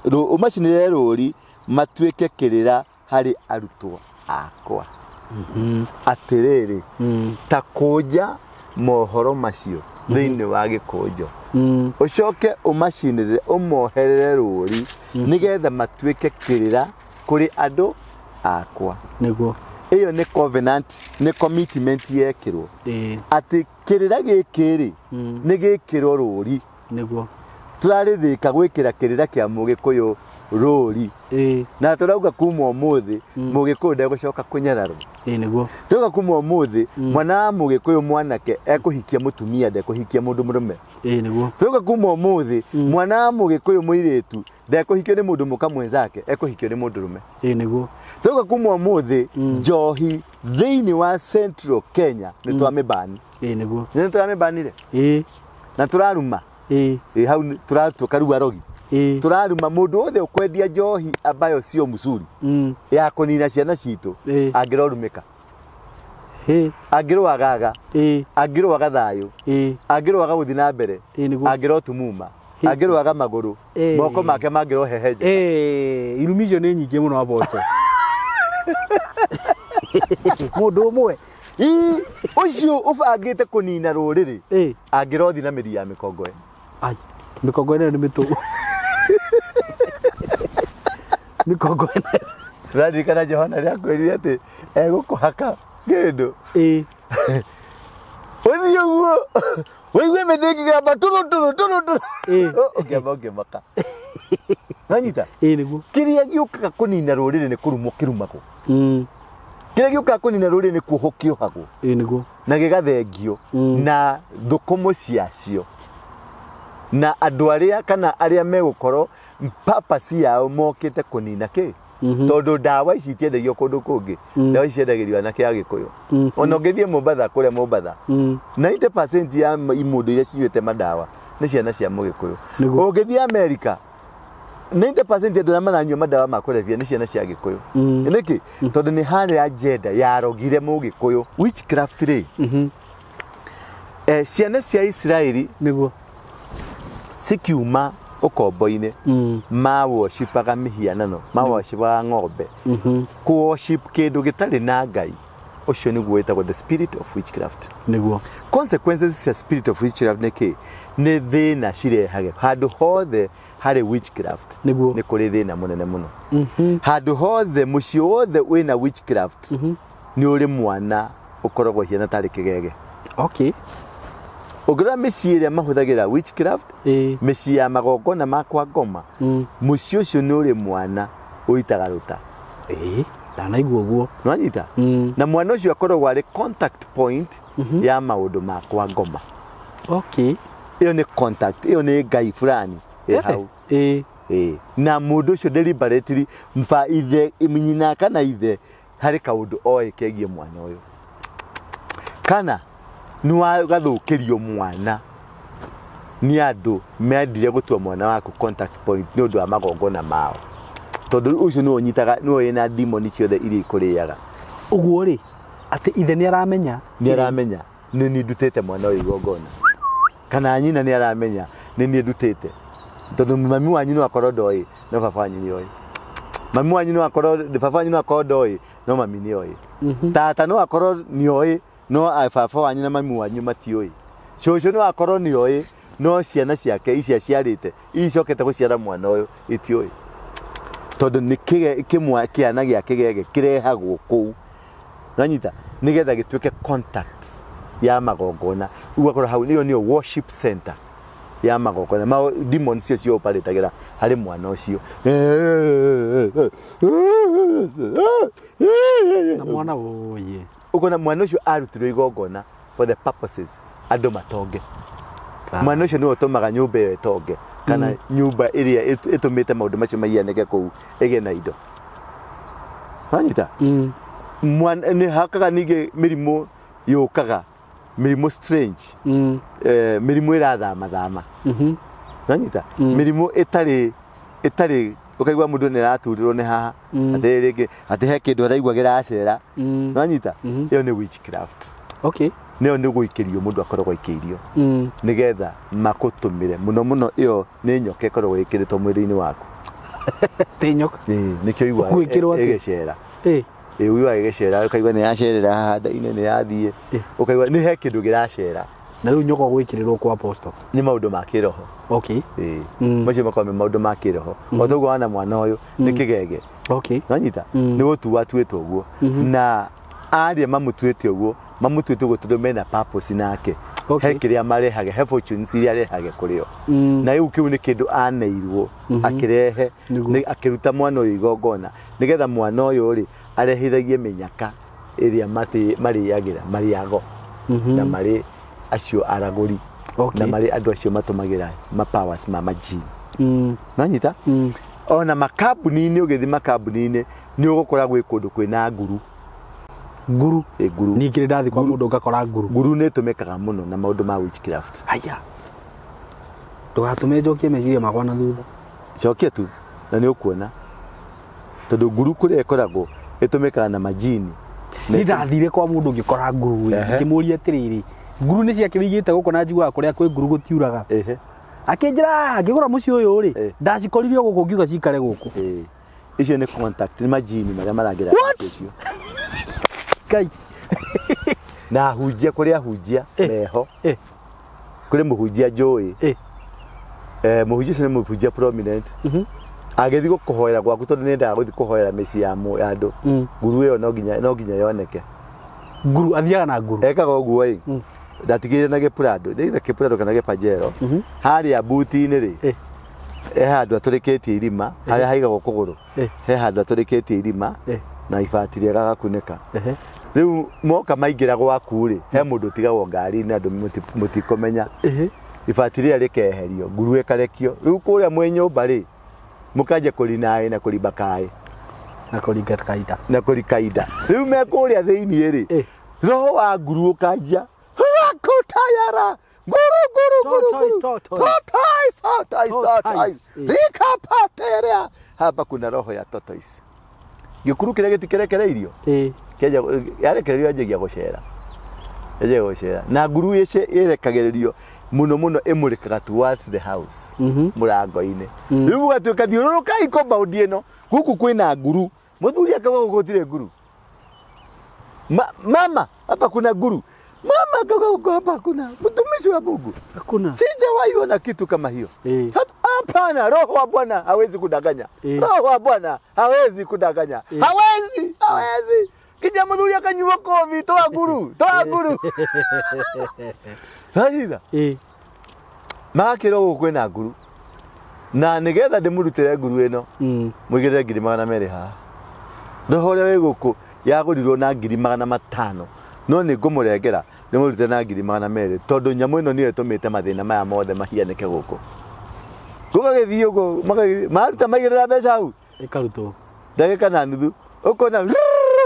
ũmacinĩrĩre rũũri matuĩke kĩrĩra harĩ arutwo akwa. Atĩrĩrĩ, ta kũnja mohoro macio thĩinĩ wa gĩkũnjo, ũcoke ũmacinĩrĩre, ũmoherere rũũri, nĩgetha matuĩke kĩrĩra kũrĩ andũ akwa. Ĩyo nĩ covenant, nĩ commitment yekĩrwo atĩ kĩrĩra gĩkĩ rĩ, nĩ gĩkĩrwo rũũri. Tũrarĩthĩka gwĩkĩra kĩrĩra kĩa Mũgĩkũyũ rũũri. Na tũrauga kuma ũmũthĩ, Mũgĩkũyũ ndegũcoka kũnyararwo. Tũrauga kuma ũmũthĩ, mwana wa Mũgĩkũyũ mwanake ekũhikia mũtumia, ndekũhikia mũndũ mũrũme. Tũrauga kuma ũmũthĩ, mwana wa Mũgĩkũyũ mũirĩtu ndekũhikio nĩ mũndũ mũka mwenzake, ekũhikio nĩ mũndũ rũme. Tũrauga kuma ũmũthĩ, njohi thĩinĩ wa Central Kenya nĩ twamĩbani. Nĩ tũramĩbanire? Na tũraruma. Ĩ, hau nĩ tũratuĩka rĩu arogi. Tũraruma mũndũ wothe ũkwendia njohi ambayo sio mzuri ya kũnina ciana citũ, angĩrorumĩka, angĩrwagaga, angĩrwaga thayũ, angĩrwaga gũthiĩ na mbere, angĩrotumuma, angĩrwaga magũrũ, moko make mangĩrohehenjeka. Irumi icio nĩ nyingĩ mũno aboto. Mũndũ ũmwe. Ii, ũcio ũbangĩte kũnina rũrĩrĩ, angĩrothi na mĩri ya mĩkongoe. Ai, mĩkongoe nayo nĩ mĩtũ. Mĩkongoe nayo. Ũraririkana Johana rĩrĩa akwĩrire atĩ egũkũhaka kĩndũ? Ũthiĩ ũguo ũigue mĩtĩ ĩkĩgamba tũrũ tũrũ tũrũ tũrũ. Ũkĩamba ũkĩmaka. Wanyita? Ĩĩ nĩguo. Kĩrĩa gĩũkaga kũnina rũrĩrĩ nĩ kũrumwo kĩrumagwo. Kĩrĩa gĩũkaga kũnina rũrĩrĩ nĩ kuohwo kĩohagwo. Ĩĩ nĩguo. Na gĩgathengio na thũkũmũ ciacio. Na andũ arĩa kana arĩa megũkorwo purpose yao mokĩte kũnina kĩ? Tondũ ndawa ici itiendagio kũndũ kũngĩ. Ndawa ici ciendagĩrio anake a Gĩkũyũ. Ona ũngĩthiĩ Mombatha, kũrĩa Mombatha, 90% ya imũndũ iria cinyuĩte mandawa nĩ ciana cia Mũgĩkũyũ. Ũngĩthiĩ Amerika, 90% ya andũ arĩa maranyua mandawa ma kũrebia nĩ ciana cia Gĩkũyũ. Nĩkĩ? Tondũ nĩ harĩ agenda yarogire Mũgĩkũyũ. Witchcraft rĩ, ciana cia Isiraeli cikiuma ũkombo-inĩ, ma worshipaga mĩhianano, ma worshipaga ng'ombe. Kũ worship kĩndũ gĩtarĩ na Ngai, ũcio nĩguo wĩtagwo the spirit of witchcraft. Consequences cia spirit of witchcraft nĩ kĩ? Nĩ thĩna cirehage. Handũ hothe harĩ witchcraft nĩ kũrĩ thĩna mũnene mũno. Handũ hothe, mũciĩ wothe wĩna witchcraft, nĩ ũrĩ mwana ũkoragwo hiana tarĩ kĩgege. Ũngĩrora mĩciĩ ĩrĩa mahũthagĩra witchcraft, mĩciĩ ya magongona ma kwa ngoma, mũciĩ ũcio nĩ ũrĩ mwana ũitaga rũta. Ndanaigua ũguo. Nĩwanyita? Na mwana ũcio akoragwo arĩ contact point ya maũndũ ma kwa ngoma. Ĩyo nĩ contact, ĩyo nĩ ngai fulani. Ĩ hau. Ĩĩ. Ĩĩ. Na mũndũ ũcio deliberately mba ithe nyina kana ithe harĩ kaũndũ oĩ kegiĩ mwana ũyũ kana nĩ wagathũkĩrio mwana nĩ andũ mendire gũtua mwana waku contact point nĩ ũndũ wa magongona mao tondũ ũcio nĩwe ũnyitaga nĩwe wĩna demon ciothe iria ikũrĩaga. Ũguo rĩ, atĩ ithe nĩ aramenya? Nĩ aramenya nĩ niĩ ndutĩte mwana ũyũ igongona kana nyina nĩ aramenya nĩ niĩ ndutĩte tondũ mami wanyu no akorwo ndoĩ no baba wanyu nĩ oĩ mami wanyu no akorwo baba wanyu no akorwo ndoĩ no mami nĩ oĩ tata no akorwo nĩ oĩ no baba wanyu na mami wanyu matiũĩ cũcũ no akorwo nĩ oĩ no ciana ciake ici aciarĩte icokete gũciara mwana ũyũ itiũĩ tondũ nĩ kĩana gĩa kĩgege kĩrehagwo kũu nanyita nigetha gĩtuĩke contact ya magongona ũgakora hau nĩyo nĩyo worship center ya magongona ma demons cio cio operatagĩra harĩ mwana ũcio. Na mwana ũyĩ. Ũkona mwana ũcio arutirwo igongona for the purposes andũ matonge. Mwana ũcio nĩwe ũtũmaga nyũmba ĩyo ĩtonge kana nyũmba ĩrĩa ĩtũmĩte maũndũ macio mahianĩke kũu ĩgĩe na indo. Wanyita? Mwana nĩ hakaga ningĩ mĩrimũ yũkaga mĩrimũ strange mĩrimũ ĩrathamathama. Wanyita? Mĩrimũ ĩtarĩ ĩtarĩ ũkaigua mũndũ nĩ araturirwo nĩ haha atĩ rĩngĩ atĩ he kĩndũ araigua kĩracera. Wanyita? Ĩyo nĩ witchcraft. Nĩyo nĩ gũikĩrio mũndũ akoragwo aikĩirio nĩgetha makũtũmĩre mũno mũno ĩyo nĩ nyoka ĩkoragwo ĩkĩrĩtwo mwĩrĩ-inĩ waku. Ti nyoka. Ĩĩ, nĩkĩo ũiguaga Gwĩkĩrwo atĩa? ĩgĩcera. Ĩĩ. Ĩĩ, ũiguaga ĩgĩcera ũkaigua nĩ yacerera haha nda-inĩ nĩ yathiĩ ũkaigua nĩ he kĩndũ kĩracera. Na rĩu nyoka ũgwĩkĩrĩrwo kwa apostle. Nĩ maũndũ ma kĩroho. Ĩĩ. Macio makoragwo me maũndũ ma kĩroho. O ta ũguo wana mwana ũyũ nĩ kĩgege. Nĩwanyita? Nĩ gũtuo atuĩtwo ũguo. Na arĩa mamũtuĩte ũguo mamũtuĩte ũguo tondũ mena purpose nake. He kĩrĩa marehage, he fortunes iria arehage kũrĩ o. Na rĩu kĩu nĩ kĩndũ aneirwo akĩrehe, akĩruta mwana ũyũ igongona nĩgetha mwana ũyũ rĩ arehithagie mĩnyaka ĩrĩa marĩagĩra, marĩago na marĩ acio aragũri na marĩ andũ acio matũmagĩra ma powers ma majini. Nanyita? Ona makambuni-inĩ ũgĩthiĩ makambuni-inĩ nĩ ũgũkora gwĩ kũndũ kwĩna nguru. Nguru. Ĩ, nguru. Ningĩ nĩ ndathiĩ kwa mũndũ ngakora nguru. Nguru nĩ ĩtũmĩkaga mũno na maũndũ ma witchcraft. Haya. Ndũgatũme njokie meciria makwa na thutha. Cokia tu na nĩ ũkuona. Tondũ nguru kũrĩa ĩkoragwo ĩtũmĩkaga na majini. Nĩ ndathire kwa mũndũ ngĩkora nguru ĩ. Ngĩmũria atĩrĩrĩ, nguru nĩ ciake wĩigĩte gũkũ na njiguaga kũrĩa kwĩ nguru gũtiuraga. Akĩnjĩra ngĩgũra mũciĩ ũyũ rĩ, ndacikorire o gũkũ ngiuga cikare gũkũ. Icio nĩ contact, nĩ majini marĩa maragera What? ũcio. Ngai. Na ahunjia, kũrĩ ahunjia meho. Kũrĩ mũhunjia njũĩ. Mũhunjia ũcio nĩ mũhunjia prominent. Agĩthiĩ gũkũhoera gwaku tondũ nĩ endaga gũthiĩ kũhoera mĩciĩ ya andũ. Nguru ĩyo no nginya yoneke. Nguru, athiaga na nguru. Ekaga ũguo ĩ. Ndatigĩrĩire na gĩpurando, nĩ either kĩpurando kana gĩpajero. Harĩa buti-inĩ rĩ, he handũ atũrĩkĩtie irima, harĩa haigagwo kũgũrũ. He handũ atũrĩkĩtie irima na ibati rĩega agakunĩka. Rĩu moka maingĩra gwaku rĩ, he mũndũ ũtigagwo ngari-inĩ andũ mũtikũmenya. Ibati rĩrĩa rĩkeherio, nguru ĩkarekio. Rĩu kũrĩa mwĩ nyũmba rĩ, mũkanjia kũrinaĩ na kũrimba kaĩ. Na kũringa kaita. Na kũrikaida. Rĩu me kũrĩa thĩiniĩ rĩ, roho wa nguru ũkanjia. Kutayara. Nguru, nguru, nguru, Tortoise, nguru. tortoise. Tortoise, tortoise, Tortoise. tortoise. Rikapaterea. Hapa kuna roho ya tortoise. Gĩkuru kĩrĩa gĩtikerekereirio. Kĩanjia yarekererio yanjagia gũcera. Yanjagia gũcera. Na nguru ĩrekagĩrĩrio mũno mũno ĩmũrĩkaga towards the house. Mũrango-inĩ. Rĩu gũgatuĩka thiũrũrũkai compound ĩno. Gũkũ kwĩna nguru. Mũthuri akauga gũkũ gũtirĩ nguru. Mama, hapa kuna nguru. Mama akauga huko hapa hakuna. Mtumishi wa Mungu. Hakuna. Sijawahi ona kitu kama hiyo. Hapana, roho wa Bwana hawezi kudanganya. Roho wa Bwana hawezi kudanganya. Hawezi, hawezi. Kinya muthuri akanyua kobi, toa nguru, toa nguru. Haitha. Magakĩrwo gũkũ kwĩna nguru. Na nĩgetha ndĩmũrutĩre nguru ĩno, mũigĩrĩre ngiri magana merĩ haha. Roho ũrĩa wĩ gũkũ yagũrirwo na ngiri magana matano. No nĩ ngũmũrengera ndĩmũrute na ngiri magana merĩ tondũ nyamũ ĩno nĩyo ĩtũmĩte mathĩna maya mothe mahianĩke gũkũ. Gũgagĩthiĩ ũguo maruta maigĩrĩra mbeca hau Ĩkarutwo. Ndagĩka na nuthu ũkona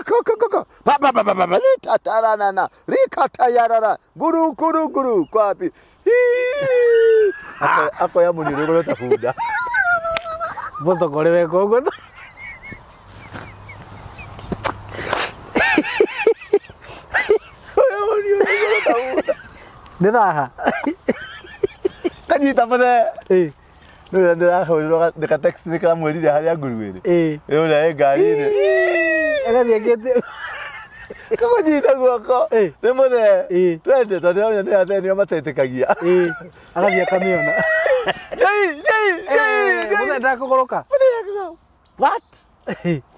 kokokoko bababababa litataranana rikatayarara nguru nguru nguru kwapi. Hii. Akoya mũniũrũ ta bunda. Mũtokore weka ũguo. Akoya mũniũrũ ta bunda. Nĩ thaha. Kanyita mũthee. Nĩ ũrĩa ndĩrahũrĩrwo nĩ ka text nĩ karamwĩrire harĩa nguru ĩrĩ. Ĩ ũrĩa ĩ ngari-inĩ. Agathiĩ akĩte. Kamũnyita guoko. Nĩ mũthee. Twende tondũ ndĩramenya nĩ athee nĩo matetĩkagia. Agathiĩ akamĩona. Mũthee ndakũgũrũka. What?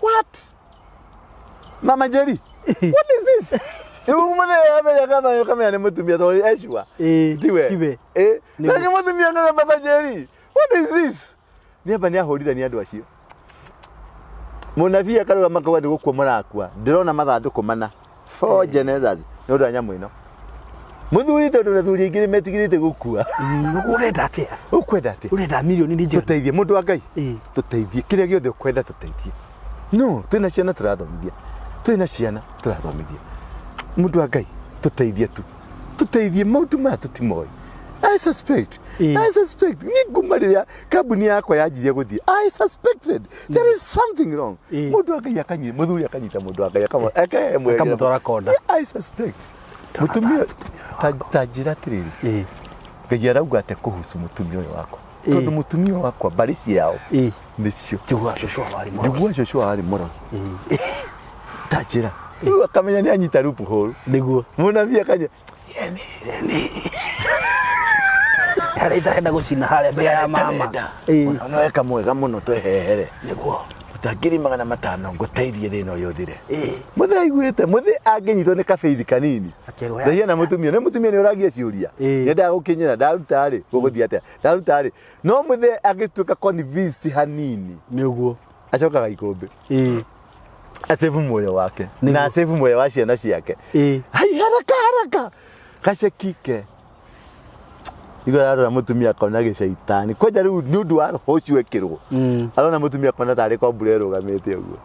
What? Mama Njeri, what is this? Rĩu mũthee amenya kana kamenya nĩ mũtumia tondũ ecua. Tiwe. Tiwe. Nake mũtumia nĩ Mama Njeri, what is this? Nĩ amba nĩ ahũrithania andũ acio. Mũnabii akarũgama akauga nĩ gũkua mũrakua. Ndĩrona mathandũkũ mana. Four jenezas nĩ ũndũ wa nyamũ ĩno. Mũthuri tondũ athuri aingĩ nĩ metigĩrĩte gũkua. Ũrenda atĩa? Ũkwenda atĩa? Ũrenda mirioni nĩ njiganu? Tũteithie mũndũ wa Ngai. Tũteithie kĩrĩa gĩothe ũkwenda tũteithie. No, twĩna ciana tũrathomithia. Twĩna ciana tũrathomithia. Mũndũ wa Ngai tũteithie tu. Tũteithie maũndũ maya tũtimoĩ. I suspect. I suspect. Niĩ nguma rĩrĩa kambuni yakwa yanjirie gũthiĩ. I suspected there is something wrong. Mũndũ wa Ngai akanyita, mũthuri akanyita mũndũ wa Ngai akamũ- akamũhe Akamũtwara kona. I suspect. Mũtumia ta njĩra atĩrĩrĩ. Ngai arauga atĩa kũhusu mũtumia ũyũ wakwa? Tondũ mũtumia ũyũ wakwa mbarĩ ciao nĩcio. Njugua cũcũ wao arĩ mũrogi. Njugua cũcũ wao arĩ mũrogi. Ta njĩra. Rĩu akamenya nĩ anyita loophole. Nĩguo. Mũnabii akanya Harĩa itarenda gũcina harĩa mbere ya mama. Ona no eka mwega mũno twehehere. Nĩguo. Ruta 500,000 ngũteithie thĩna ũyũ ũthire. Mũthee aiguĩte mũthee angĩnyitwo nĩ kabeithi kanini. Akerwo ya. Ndaigana na mũtumia nĩ mũtumia nĩ ũragia ciũria. Nyendaga gũkinyĩra ndaruta rĩ gũgũthiĩ atĩa ndaruta rĩ no mũthee angĩtuĩka convinced hanini Nĩ ũguo. acokaga ikũmbĩ. Acĩbu muoyo wake na acĩbu muoyo wa ciana ciake. Hai haraka haraka gacekike Igua arora mũtumia akona gĩcaitani kwanja rĩu nĩ ũndũ wa roho ũcio ekĩrwo arona mũtumia akona tarĩ kombura ĩrũgamĩte ũguo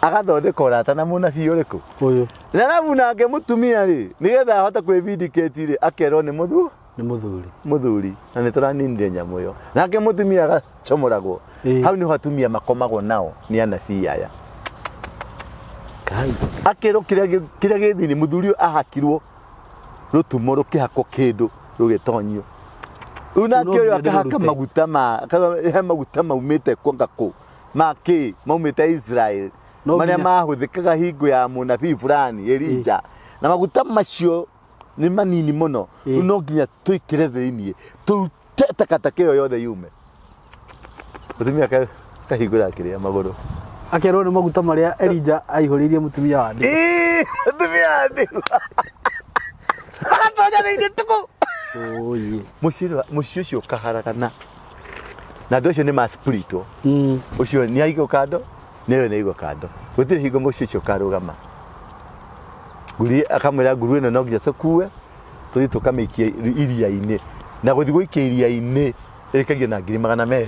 agathondeka ũrata na mũnabii ũrĩkũ Ũyũ. Na arabu nake mũtumia rĩ nĩgetha ahote kwĩvindicate rĩ akerwo nĩ mũthu Nĩ mũthuri. Mũthuri na nĩ tũraninire nyamũ ĩyo nake mũtumia agacomoragwo. Hau nĩho atumia makomagwo nao nĩ anabii aya. Kai. Akerwo kĩrĩa kĩrĩa gĩ thĩinĩ mũthuri ũyũ ahakirwo rũtumo rũkĩhakwo kĩndũ rũgĩtonyio. Rĩu nake No ũyũ nginya akahaka ndĩrũrute. maguta ma he maguta maumĩte kwanga kũ ma kĩ maumĩte Israel No marĩa nginya- mahũthĩkaga hingo ya mũnabii fulani Elija na maguta macio nĩ manini mũno. Rĩu no nginya twĩkĩre thĩinĩ tũrute takataka ĩyo yothe yume. Mũtumia akahingũra kĩrĩa magũrũ. Akerwo nĩ maguta marĩa Elija aihũrĩirie mũtumia wa ndigwa. Ĩĩ, mũtumia wa ndigwa. Agatonya thĩinĩ tukũ. Ũyĩ. Mũciĩ ũcio ũkaharagana. Na andũ acio nĩ ma-splitwo. Ũcio nĩ aigwo kando, na ũyũ nĩ aigwo kando. Gũtirĩ hingo mũciĩ ũcio ũkarũgama. Nguru akamwĩra nguru ĩno no nginya tũkue, tũthiĩ tũkamĩikie iria-inĩ. Na gũthiĩ gũikia iria-inĩ ĩkagio na 200,000.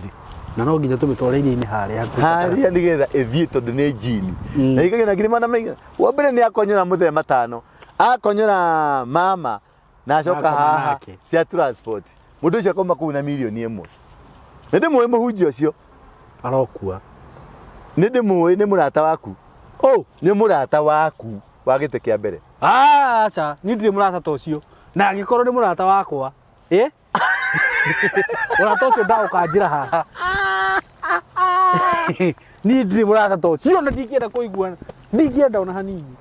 Na no nginya tũmĩtware iria-inĩ harĩa hakuhĩ. Harĩa nĩgetha ĩthiĩ tondũ nĩ njini. Na ĩkagio na 200,000. Wa mbere nĩ akonyora mũthee matano, akonyora mama na acoka Akoma haha nake. cia transport. Mũndũ ũcio akauma kũu na 1,000,000. Nĩ ndĩmũĩ mũhunjia ũcio. Arokua. Nĩ ndĩmũĩ nĩ mũrata waku. Oh. Nĩ mũrata waku wa gĩtĩ kĩa mbere. Aca, niĩ ndirĩ mũrata ta ũcio. Na angĩkorwo nĩ mũrata wakwa, ĩ? Mũrata ũcio ndaũkanjĩra haha. Niĩ ndirĩ mũrata ta ũcio na ndingĩenda kũigua, ndingĩenda ona hanini.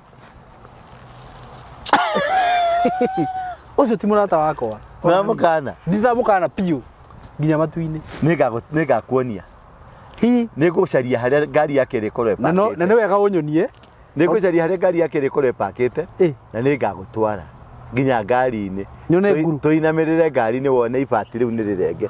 Ũcio ti mũrata wakwa. Ndamũkana. Ndamũkana biũ nginya matu-inĩ. Nĩngakuonia. Hi. Nĩngũcaria harĩa ngari yake ĩrĩkorwo Na no na ĩpakĩte. nĩ wega ũnyonie. Nĩngũcaria harĩa ngari yake ĩrĩkorwo ĩpakĩte Ĩ. na nĩngagũtwara nginya ngari-inĩ. Nyone nguru. Tũinamĩrĩre ngari-inĩ wone ibati rĩu nĩ rĩrenge.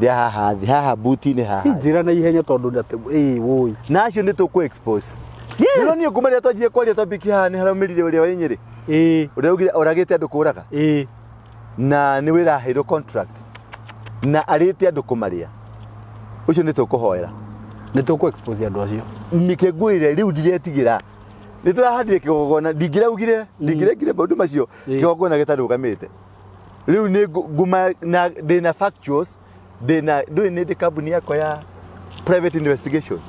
Rĩa haha thĩ, haha buti-inĩ haha. Njĩra na ihenya tondũ ndate ĩ wũi. Na acio nĩ tũkũ expose. Yes. Nĩũronire kuma rĩrĩa twanjirie kwaria topic haha nĩ haraumĩrire ũrĩa wĩ Nyĩrĩ. Ĩ. Ũrĩa augire oragĩte andũ kũraga. Ĩ. Na nĩ wĩra aheirwo contract. Na arĩte andũ kũmarĩa, ũcio nĩ tũkũhoera. Nĩ tũkũ expose andũ acio. Nĩkĩ ngwĩre rĩu ndiretigĩra, nĩ tũrahandire kĩgongona, ndingĩraugire, ndingĩrekire maũndũ macio kĩgongona gĩtarũgamĩte. Rĩu nĩ nguma na ndĩna factuals, ndĩna ndũĩ nĩ ndĩ kambuni yakwa ya private investigation.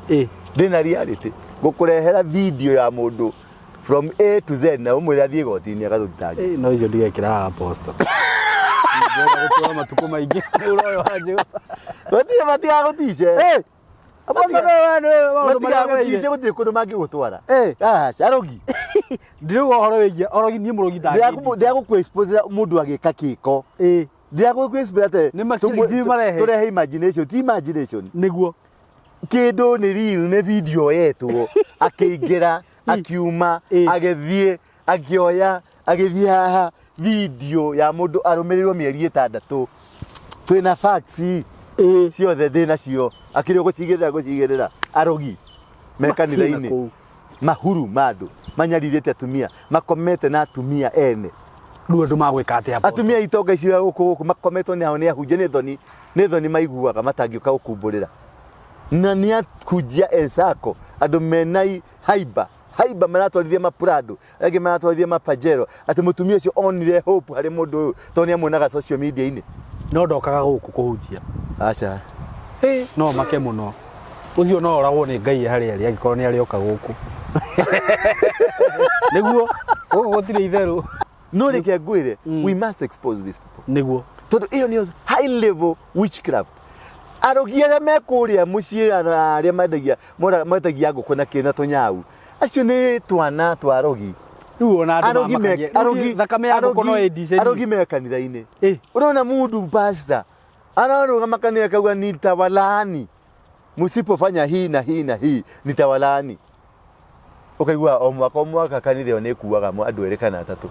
Ndĩna reality, ngũkũrehera video ya mũndũ from A to Z na ũmwĩre athiĩ igoti-inĩ agatũthitange. No icio ndigekĩra haha posta. Ndĩrenda gũtũra matukũ maingĩ. Ũroyo wa Jehova. Gũtirĩ, matigagũtice. Apostle we nĩ maũndũ marĩa Matigagũtice, ũgereire. gũtirĩ kũndũ mangĩgũtwara. Aca, arogi. Ndirauga ũhoro wĩgiĩ orogi, niĩ mũrogi ndangĩndica. Ndĩragũkũ expose mũndũ agĩka kĩko. Ndĩragũkũ expose atĩ Nĩ makiri ithuĩ marehe. Tũrehe imagination, ti imagination. Nĩguo. Kĩndũ nĩ real, nĩ video yetwo akĩingĩra, akiuma, agĩthiĩ, akĩoya, agĩthiĩ haha, video ya mũndũ arũmĩrĩirwo mĩeri 6. Twĩna facts ciothe, ndĩ nacio, akĩrĩ gũcigĩrĩra gũcigĩrĩra arogi me kanitha-inĩ. Kũu. Mahuru ma andũ manyarirĩte atumia, makomete na atumia ene. Rĩu andũ magwĩka atĩa, Apostle? Atumia itonga icio gũkũ gũkũ makometwo nĩ ao nĩ ahunjia, nĩ thoni, nĩ thoni maiguaga matangĩũka gũkumbũrĩra, na nĩ ahunjia esako, andũ mena haiba haiba, maratwarithia maprado, angĩ maratwarithia mapajero, atĩ mũtumia ũcio onire hope harĩ mũndũ ũyũ tondũ nĩ amuonaga social media-inĩ. No ndokaga gũkũ kũhunjia. Aca. No make mũno ũcio, no oragwo nĩ Ngai harĩa arĩ angĩkorwo nĩ arĩoka gũkũ. Nĩguo gũkũ gũtirĩ itherũ. No reke ngwĩre, we must expose these people. Tondũ ĩyo nĩyo high level witchcraft. Arogi arĩa me kũrĩa mũciĩ, arĩa mendagia metagia ngũkũ na kĩ na tũnyau, acio nĩ twana twa arogi. Rĩu ona andũ Arogi me mamakagia. Rĩu arogi thakame ya ngũkũ no ĩndicĩrie. Arogi me kanitha-inĩ. Ũrona mũndũ pastor ararũgama kanitha akauga, "Nitawalaani msipofanya hii na hii na hii, nitawalaani." Ũkaigua o mwaka o mwaka kanitha ĩyo nĩ ĩkuaga andũ erĩ kana atatũ.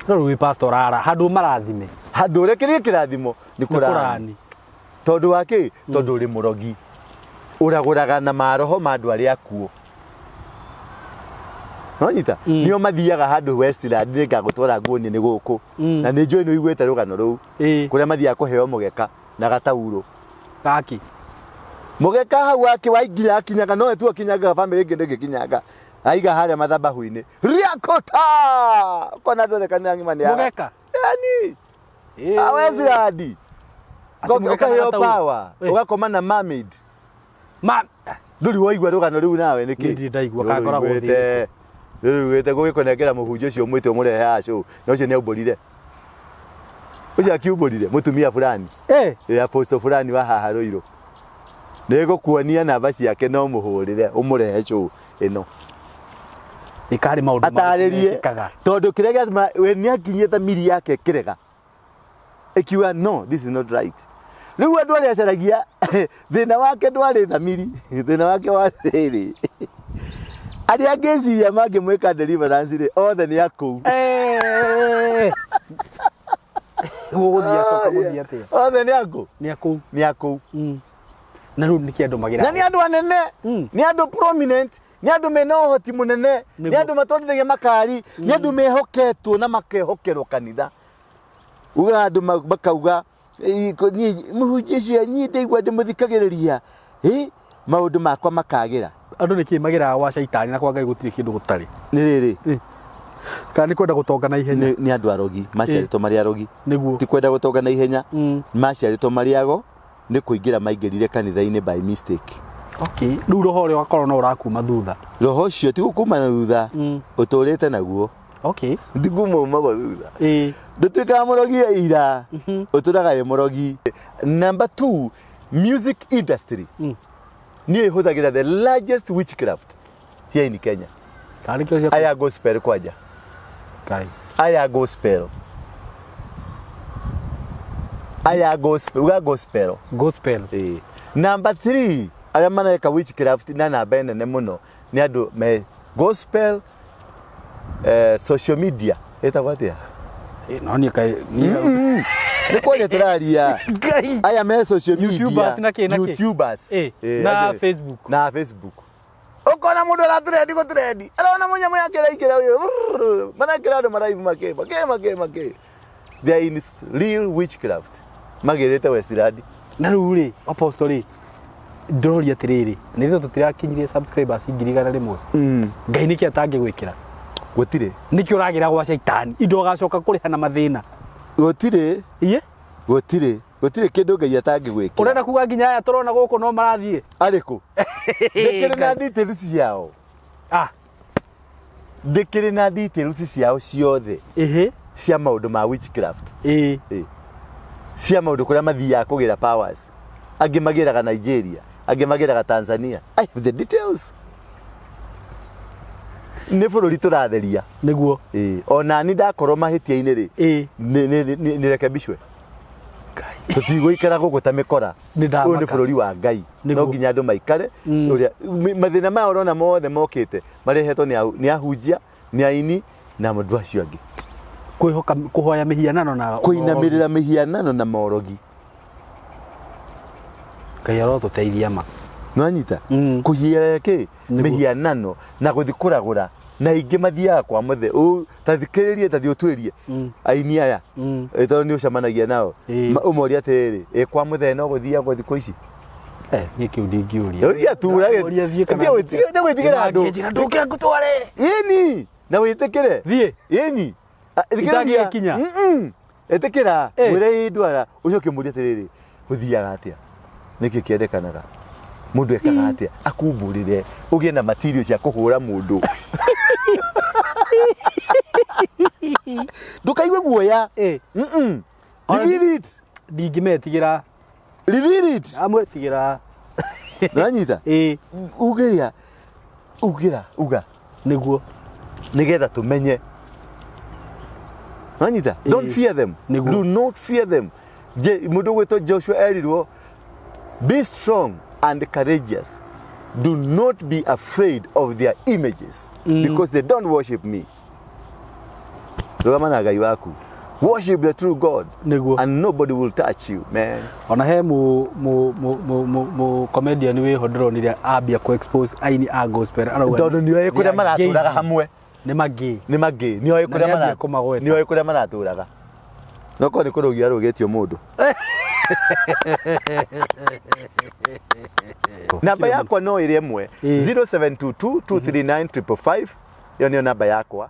No rĩu wĩ pastor ara handũ marathime. Handũ ũrĩa kĩrĩa kĩrathimo nĩ nĩ kũrani. Kũrani. Tondũ wa kĩ? Tondũ ũrĩ mũrogi, ũragũraga na maroho ma andũ arĩa akuũ. Nonyita nĩo mathiaga handũ Westland, nĩ ngagũtwara nguonie nĩ gũkũ. Na nĩ njũĩ nĩ ũiguĩte rũgano rũu, kũrĩa mathiaga kũheo mũgeka na gataurũ. Gaki. Mũgeka hau wake wainginya akinyaga, nowe tu akinyangaga, bamĩrĩ ĩngĩ ndĩngĩkinyanga, aiga harĩa mathabahu-inĩ riakota, ũkona andũ othe kanitha ng'ima nĩ Mũgeka. Yani a Westland. Atĩ mũgeka na ũkaheo gataurũ. Power. Ũgakoma na mermaid. Ma Ndũrĩ waigua rũgano rũu nawe nĩkĩ? Niĩ ndirĩ ndaigua, kana ngoragwo Nĩũrũiguĩte. Nĩũrũiguĩte gũgĩkũnengera mũhunjia ũcio ũmwĩte ũmũrehe haha show, na ũcio nĩaumbũrire, ũcio akiumbũrire mũtumia fulani. Ĩ apostle fulani wa haha Rũirũ, nĩngũkuonia namba ciake, no mũhũrĩre ũmũrehe show ĩno. Ĩkarĩ maũndũ marĩkũ atarĩrie mekĩkaga? Tondũ kĩrĩa gĩatũma we nĩ akinyie miri yake ĩkĩrega, ĩkiuga, "No, this is not right." Rĩu andũ arĩa acaragia, thĩna wake ndwarĩ thamiri, thĩna wake warĩ rĩrĩ, arĩa angĩciria mangĩmwĩka deliverance rĩ, othe nĩ akũu. Gũgũthiĩ acoka gũthiĩ atĩa? Othe nĩ akũ? Nĩ akũu. Nĩ akũu. Na rĩu nĩkĩ andũ magĩra Na nĩ andũ anene, nĩ andũ prominent, nĩ andũ mena ũhoti mũnene, nĩ andũ matwarithagia makari, nĩ andũ mehoketwo na makehokerwo kanitha. Ugaga andũ makauga, "Ĩ, niĩ mũhunjia ũcio niĩ ndaigua ndĩmũthikagĩrĩria, ĩ maũndũ makwa makagĩra." Andũ nĩkĩ magĩraga gwa caitani na kwa Ngai gũtirĩ kĩndũ gũtarĩ? Nĩ rĩrĩ. Kana nĩ kwenda gũtonga na ihenya? Nĩ andũ arogi, maciarĩtwo marĩ arogi. Ti kwenda gũtonga na ihenya. Maciarĩtwo marĩ ago, nĩ kũingĩra maingĩrire kanitha-inĩ by mistake. Okay, rĩu roho ũrĩa ũgakorwo no ũrakuma thutha. Roho ũcio ti gũkuma na thutha, ũtũrĩte naguo. Ti kuma umagwo thutha. Ndũtuĩkaga mũrogi ira, ũtũraga wĩ mũrogi. Number two, music industry nĩyo ĩhũthagĩra the largest witchcraft here in Kenya. Karĩ kĩo cia Aya gospel kwanja. Ngai. Aya gospel, aya gospel, uga gospel. Gospel. Ĩĩ. Number three, arĩa mareka witchcraft na namba nene mũno nĩ andũ me gospel, social media ĩtagwo atĩa? No niĩ kaĩ niĩ Nĩ kwaria tũraria. Ngai. Aya me social media. YouTubers na kĩ na kĩ? YouTubers. Na acio. Facebook. Na Facebook, ũkona mũndũ aratũrendi gũtũrendi, arona mũnyamũ yake ĩraingĩra ũyũ, marekĩra andũ maraibu makĩ makĩ makĩ makĩ. They are in real witchcraft, magĩrĩte Westland. Na rĩu rĩ, apostle rĩ, ndĩroria atĩrĩrĩ, nĩ ithuĩ tũtirakinyirie subscribers 100,000? Ngai nĩkĩ atangĩgwĩkĩra? Gũtirĩ. Nĩkĩ ũragĩra gwa caitani indo ũgacoka kũrĩha na mathĩna? Gũtirĩ. Iye. Gũtirĩ, gũtirĩ kĩndũ Ngai atangĩgwĩkĩra. Ũrenda kuga nginya aya tũrona gũkũ no marathiĩ? Arĩkũ? Ndĩkĩrĩ na details ciao. Ah. Ndĩkĩrĩ na details ciao ciothe. Ĩhĩ. Cia maũndũ ma witchcraft. Ĩĩ. Ĩ. Cia maũndũ kũrĩa mathiaga kũgĩra powers. Angĩ magĩraga Nigeria, angĩ magĩraga Tanzania. I have the details. Nĩ bũrũri tũratheria. Nĩguo. Ĩĩ. Ona ni ndakorwo mahĩtia-inĩ rĩ, Ĩĩ. nĩ rekebicwe. Tũtigũikara gũkũ ta mĩkora. Nĩ ndamaka. Ũyũ nĩ bũrũri wa Ngai. Nĩguo. No nginya andũ maikare ũrĩa mathĩna maya ũrona mothe mokĩte marehetwo nĩ ahunjia, nĩ aini na andũ acio angĩ. Kwĩhoka kũhoya mĩhianano na kũinamĩrĩra mĩhianano na morogi. Ngai arotũteithia ma. Nwanyita? Kũhiĩra kĩ? Nĩguo. Mĩhianano na gũthiĩ kũragũra, na aingĩ mathiaga kwa mũthe. Ta thikĩrĩrie, ta thiĩ ũtuĩrie aini aya. Ĩ, tondũ nĩ ũcemanagia nao. Ũmorie atĩrĩrĩ, ĩ kwa mũthee no gũthiagwo thikũ ici? Eh, niĩ kĩu ndingĩũria. Ũria tu, Ndamũria thiĩ kana tiga gwĩtigĩra andũ. Nĩmangĩnjĩra ndũke ngũtware. Ĩni, na wĩtĩkĩre. Thiĩ. Ĩni. Ah, thikĩrĩria. Itangĩkinya. Ĩtĩkĩra. Eh. Mwĩre ĩ ndwara, ũcoke ũmũrie atĩrĩrĩ, gũthiaga atĩa? Nĩkĩ kĩendekanaga? Mũndũ ekaga atĩa? Akumbũrĩre, ũgĩe na material cia kũhũra mũndũ. Ndũkaigue guoya. Eh. Ona Reveal it. Ndingĩmetigĩra. Reveal it. Amwetigĩra. Nanyita? Ĩĩ. Ugĩria. Ugĩra, uga. Nĩguo. Nĩgetha tũmenye. Nanyita? Don't Ĩĩ. fear them. Nĩguo. Do not fear them. Je, mũndũ ũgwĩtwo Joshua erirwo, be strong and courageous. Do not be afraid of their images because they don't worship me. Rũgama na Ngai waku. Worship the true God. Nĩguo. And nobody will touch you, man. Ona he mu mu mu mu mu mu comedian wĩho ndĩronire ambia ku expose aini a gospel, arauga Tondũ nĩoĩ kũrĩa maratũraga hamwe. Nĩ magĩ. Nĩ magĩ. Nĩoĩ Na kũrĩa nĩambia mara kũmagweta. Nĩoĩ kũrĩa maratũraga. No korwo nĩ kũrũgia arũgĩtio mũndũ. Namba yakwa no ĩrĩ ĩmwe. Ĩĩ. 0722 239 555. Ĩyo nĩyo namba yakwa.